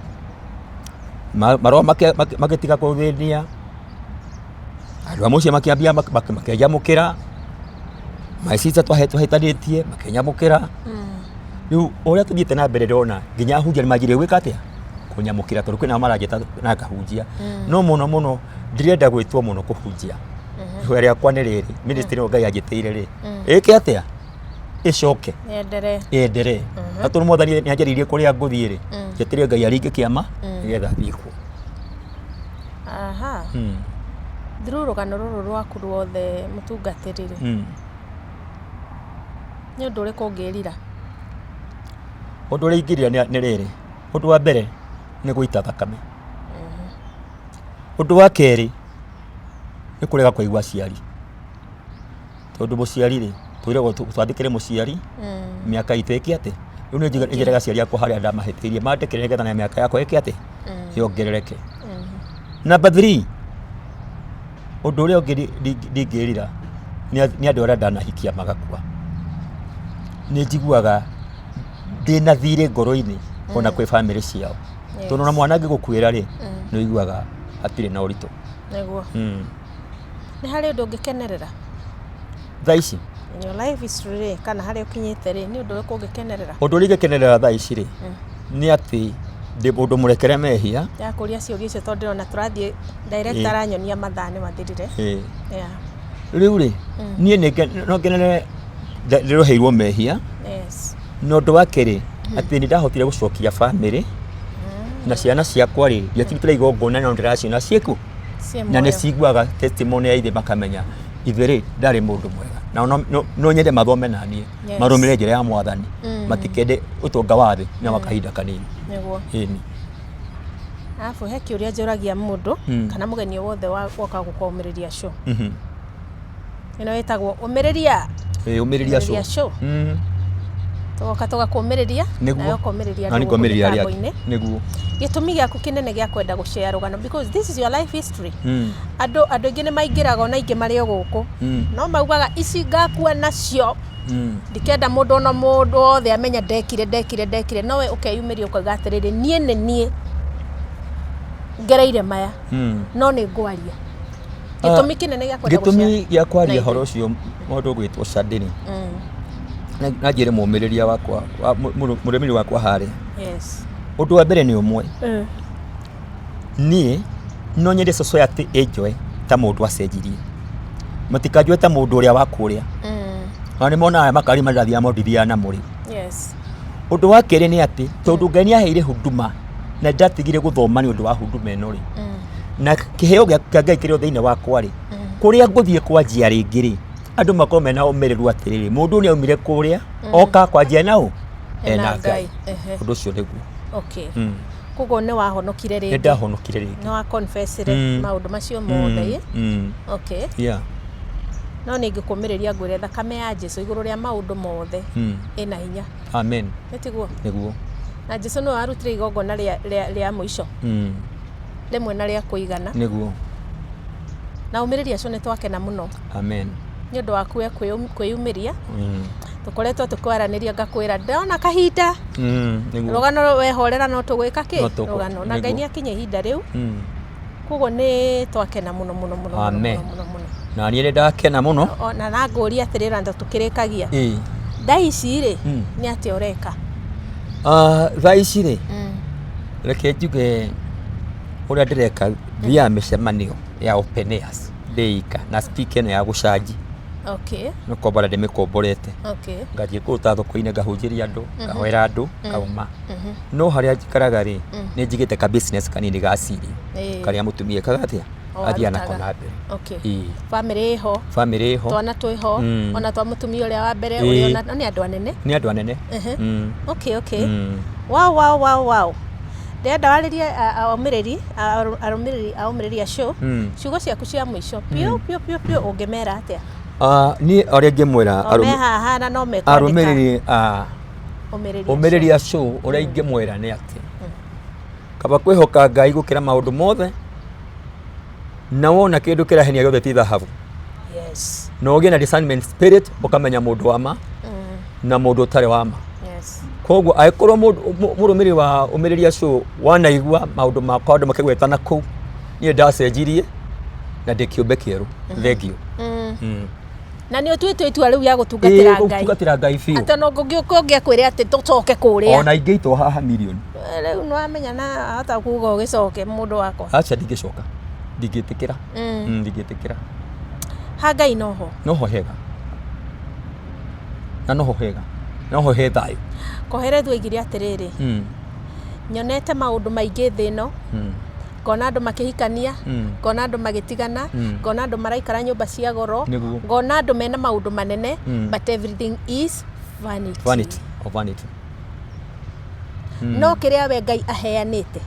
Maroho magĩtiga kũthĩnia andũ a mũciĩ, makĩambia makĩnyamũkĩra. My sister twahĩtanĩtie makĩnyamũkĩra. Rĩu ũrĩa tũthiĩte na mbere, ndĩrona nginya ahunjia nĩ manjirie gwĩka atĩa, kũnyamũkĩra, tondũ kwĩna maranjĩta na ngahunjia. No mũno mũno ndirenda gwĩtwo mũno kũhunjia. Ihoya rĩakwa nĩ rĩrĩ, ministry ĩno Ngai anjĩtĩire rĩ, ĩke atĩa? Ĩcoke. Ĩenderee. Ĩenderee. Na tondũ Mwathani nĩ anjarĩirie kũrĩa ngũthiĩ rĩ, njeterere Ngai aringe kĩama nĩgetha thiĩ kuo. Aha. Through rũgano rũrũ rwaku ruothe mũtungatĩri rĩ, nĩ ũndũ ũrĩkũ ũngĩrira? Ũndũ ũrĩa ingĩrira nĩ rĩrĩ, ũndũ wa mbere nĩ gũita thakame. Ũndũ wa kerĩ nĩ kũrega kũigua aciari. Tondũ mũciari rĩ, twĩragwo twathĩkĩre mũciari mĩaka itũ ĩke atĩ? Rĩu nĩ njĩraga aciari akwa harĩa ndamahĩtĩirie mandekere nĩgetha na mĩaka yakwa ĩke atĩ? Yongerereke. Number three, ũndũ ũrĩa ũngĩ ndingĩrira nĩ andũ arĩa ndanahikia magakua. Nĩ njiguaga ndĩna thirĩ ngoro-inĩ ona kwĩ bamĩrĩ ciao. Tondũ ona mwana angĩgũkuĩra rĩ, nĩ ũiguaga hatirĩ na ũritũ. Nĩguo. Nĩ harĩ ũndũ ũngĩkenerera? Thaa ici? In your life history rĩ, kana harĩa ũkinyĩte rĩ, nĩ ũndũ ũrĩkũ ũngĩkenerera? Ũndũ ũrĩa ingĩkenerera thaa ici rĩ, nĩ atĩ ndĩ mũndũ mũrekere mehia. Ndakũria ciũria icio tondũ ndĩrona tũrathiĩ director aranyonia mathaa nĩ mathirire. Yeah. Rĩu rĩ, niĩ no ngenere ndĩroheirwo mehia. Yes. Na ũndũ wa kerĩ, atĩ nĩ ndahotire gũcokia bamĩrĩ na ciana ciakwa rĩ, ndiacirutĩra igongona no ndĩraciona ciĩkuo. Ciĩ Na nĩ muoyo. ciguaga testimony ya ithe makamenya ithe rĩ ndarĩ mũndũ mwega. Na no nyende mathome na niĩ, marũmĩrĩre njĩra ya Mwathani, matikende ũtonga wa thĩ na wa kahinda kanini. Nĩguo. Ĩni. Arabu he kĩũria njũragia mũndũ kana mũgeni o wothe woka gũkũmĩrĩria show. Ĩno ĩtagwo ũmĩrĩria. Ĩĩ, ũmĩrĩria show. Ũmĩrĩria show. Tũgoka tũgakũmĩrĩria Nĩguo. nawe ũkomĩrĩria Na andũ gũkũ nĩngomĩrĩria arĩa angĩ. mĩtambo-inĩ. Nĩguo. Gĩtũmi gĩaku kĩnene gĩa kwenda gũshare rũgano because this is your life history. Andũ aingĩ nĩ maingĩraga ona aingĩ marĩ o gũkũ. No maugaga ici ngakua nacio. Ndikenda mũndũ ona mũndũ wothe amenya ndekire ndekire ndekire no we ũkeyumĩria ũkauga atĩrĩrĩ niĩ nĩ niĩ ngereire maya no nĩ ngwaria. Gĩtũmi kĩnene gĩa kwenda Gĩtũmi gũshare gĩa kwaria na ũhoro ithuĩ. ũcio mũndũ ũgwĩtwo Shadini na njĩre mũmĩrĩria wakwa mũrũmĩrĩri wakwa harĩa. Yes. Ũndũ wa mbere nĩ ũmwe. Niĩ no nyende society ĩnjoe ta mũndũ acenjirie. Matikanjoe ta mũndũ ũrĩa wa kũrĩa. Ona nĩ monaga makari marĩa ndĩrathiaga namo ndithiaga namo rĩ. Yes. Ũndũ wa kerĩ nĩ atĩ tondũ Ngai nĩ aheire huduma na ndatigire gũthoma nĩ ũndũ wa huduma ĩno rĩ. Na kĩheo kĩa Ngai kĩrĩ o thĩinĩ wakwa rĩ, kũrĩa ngũthiĩ kwanjia rĩngĩ rĩ, andũ makorwo mena ũmĩrĩru atĩrĩrĩ, mũndũ ũyũ nĩ aumire kũrĩa, oka kwanjia na ũ? Ena Ngai. Ũndũ ũcio nĩguo. Okay. Koguo nĩ wahonokire rĩngĩ. Nĩ ndahonokire rĩngĩ. Nĩ wa confessire maũndũ macio mothe. Okay. Yeah. No nĩ ingĩkũmĩrĩria ngwĩre thakame ya Jesu igũrũ rĩa maũndũ mothe ĩna hinya. Amen. Nĩ tiguo? Nĩguo. Na Jesu nĩwe warutire igongona rĩa mũico. Rĩmwe na rĩa kũigana. Nĩguo. Na ũmĩrĩria acio nĩ twakena mũno. Amen. Nĩ ũndũ waku we kwĩyumĩria. Tũkoretwo tũkĩaranĩria ngakwĩra ndona kahinda. Nĩguo. Rũgano wehorera no tũgwĩka kĩ? No tũkũ- Rũgano. Na Ngai nĩguo. nĩ akinye ihinda rĩu. Koguo nĩ twakena mũno mũno mũno mũno Amen. mũno mũno mũno. Na niĩ nĩ ndakena mũno. Ona na ngũria atĩrĩra na tũkĩrĩkagia. Ĩĩ. Thaa ici rĩ, nĩ atĩa ũreka? Thaa ici rĩ, reke njuge ũrĩa ndĩreka, thiaga mĩcemanio ya open airs ndĩ ika na speaker ĩno ya gũcanji. Okay. Nĩ kombora ndĩmĩkomborete. Okay. Ngathiĩ kũu ta thoko-inĩ ngahunjĩria andũ, ngahoera andũ, ngauma. No harĩa njikaraga rĩ, nĩ njigĩte ka business kanini ga siri. Karĩa mũtumia ekaga atĩa? O Athiaga nako arutaga. na mbere. Okay. Ĩĩ. Bamĩrĩ ĩho. Bamĩrĩ ĩho. Twana twĩho. Ona twa mũtumia ũrĩa wa mbere ũrĩa ona nĩ andũ anene. Nĩ andũ anene. Okay, okay. Wow, wow, wow, wow. Ndĩrenda warĩrie aũmĩrĩri arũmĩrĩri a ũmĩrĩria show ciugo ciaku cia mũico piũ piũ piũ piũ ũngĩmera atĩa? Niĩ ũrĩa ingĩmwĩra O me haha na no mekwandĩka. Arũmĩrĩri a Ũmĩrĩria show. Ũmĩrĩria show ũrĩa ingĩmwĩra nĩ atĩ kaba kwĩhoka Ngai gũkĩra maũndũ mothe na wona kĩndũ kĩrahenia gĩothe ti thahabu. Yes. Na ũgĩe na discernment spirit ũkamenya mũndũ wa ma na mũndũ ũtarĩ wa ma. Yes. Koguo angĩkorwo mũrũmĩrĩri wa ũmĩrĩria show wanaigua maũndũ makwa andũ makĩgweta na kũu, niĩ ndacenjirie na ndĩ kĩũmbe kĩerũ. Thengiũ. Na nĩ ũtuĩte itua rĩu rĩa gũtungatĩra Ĩĩ, Ngai. gũtungatĩra Ngai biũ. Atĩ ona ũngĩũka ũngĩakwĩre atĩ tũcoke kũrĩa. Ona ingĩitwo haha mirioni. Rĩu nĩ wamenya na ahota kuga ũgĩcoke mũndũ wakwa. Aca ndingĩcoka. Ndingĩtĩkĩra. Ndingĩtĩkĩra. Ha Ngai noho. Noho hega na noho hega, noho he thayũ. Koherethu oigire atĩrĩrĩ, nyonete maũndũ maingĩ thĩ ĩno, ngona andũ makĩhikania, ngona andũ magĩtigana, ngona andũ maraikara nyũmba cia goro, ngona andũ mena maũndũ manene, but everything is vanity. Vanity of vanity. No kĩrĩa we Ngai aheanĩte,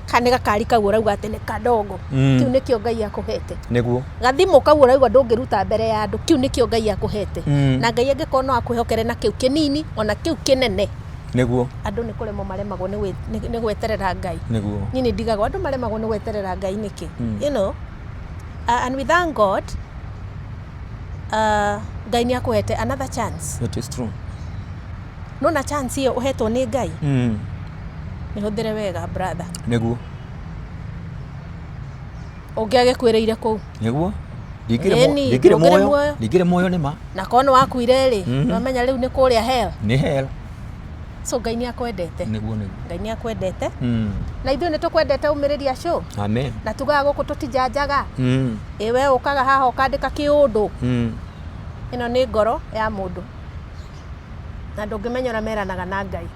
kana nĩ gakari kau ũrauga atĩ nĩ kadogo, kĩu nĩkĩo Ngai akũhete. Gathimũ kau ũrauga ndũngĩruta mbere ya andũ, kĩu nĩkĩo Ngai akũhete. Na Ngai angĩkorwo no akwĩhokere na kĩu kĩnini ona kĩu kĩnene, andũ nĩ kũremwo maremagwo nĩ gweterera Ngai. Niĩ nĩ ndigagwo andũ maremagwo nĩ gweterera Ngai nĩkĩ? You know? And we thank God, Ngai nĩ akũhete another chance. It is true. Nona chance ĩyo ũhetwo nĩ Ngai, mĩhũthĩre wega, brother. Ũngĩ agĩkuĩrĩire kũu. Ndingĩrĩ Ĩni, ndingĩrĩ ndũngĩrĩ muoyo. Muoyo. Ndingĩrĩ muoyo nĩ ma. Na korwo nĩ wakuire rĩ, nĩwamenya rĩu nĩ kũrĩa hell. Nĩ hell. So Ngai nĩ akwendete. Nĩguo. Ngai nĩ akwendete. Na ithuĩ nĩ tũkwendete Ũmĩrĩria Show. Amen. Na tugaga gũkũ tũtijanjaga. Ĩ we ũkaga haha ũkandĩka kĩũndũ. Ĩno nĩ ngoro ya mũndũ. Na ndũngĩmenya ũrĩa meranaga na Ngai.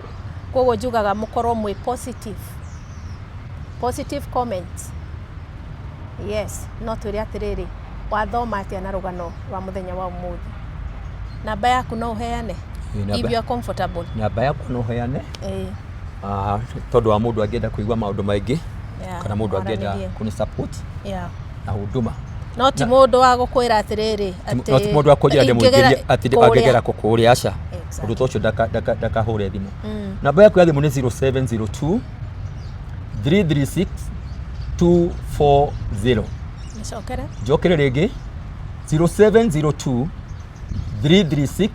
Koguo njugaga mũkorwo mwĩ positive. Positive comments. Yes, no twĩre atĩrĩrĩ, wathoma atĩa na rũgano rwa mũthenya wa ũmũthĩ? Namba yaku no ũheane? Ĩ, namba. If you are comfortable. Namba yakwa no heane. Ĩ, Ah, tondũ wa mũndũ angĩenda kũigua maũndũ maingĩ kana mũndũ angĩenda mwaranĩrie. kũni support na huduma. No ti mũndũ wa gũkwĩra atĩrĩrĩ, No ti mũndũ wa kũnjĩra ndĩmũingĩrie atĩ kũrĩa. angĩgera kũ kũrĩa, aca. Ũndũ ta ũcio ndakahũre thimũ. Namba yaku ya thimũ nĩ 0702 336 240. Nĩcokere. Njokere rĩngĩ, 0702 336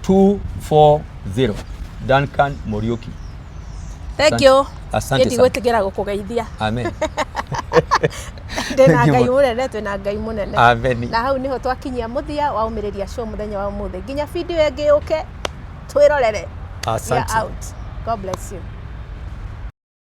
240, Duncan Muriuki. Thank you. Asante Niĩ sana. ndigwĩtĩkĩra gũkũgeithia. Amen. Ndĩna Thank you Ngai mũno. mũnene, twĩna Ngai mũnene. Amen. Na hau nĩho twakinyia mũthia wa Ũmĩrĩria Show mũthenya wa ũmũthĩ. Nginya video ĩngĩ yũke, twĩrorere. We are Asante. out. God bless you.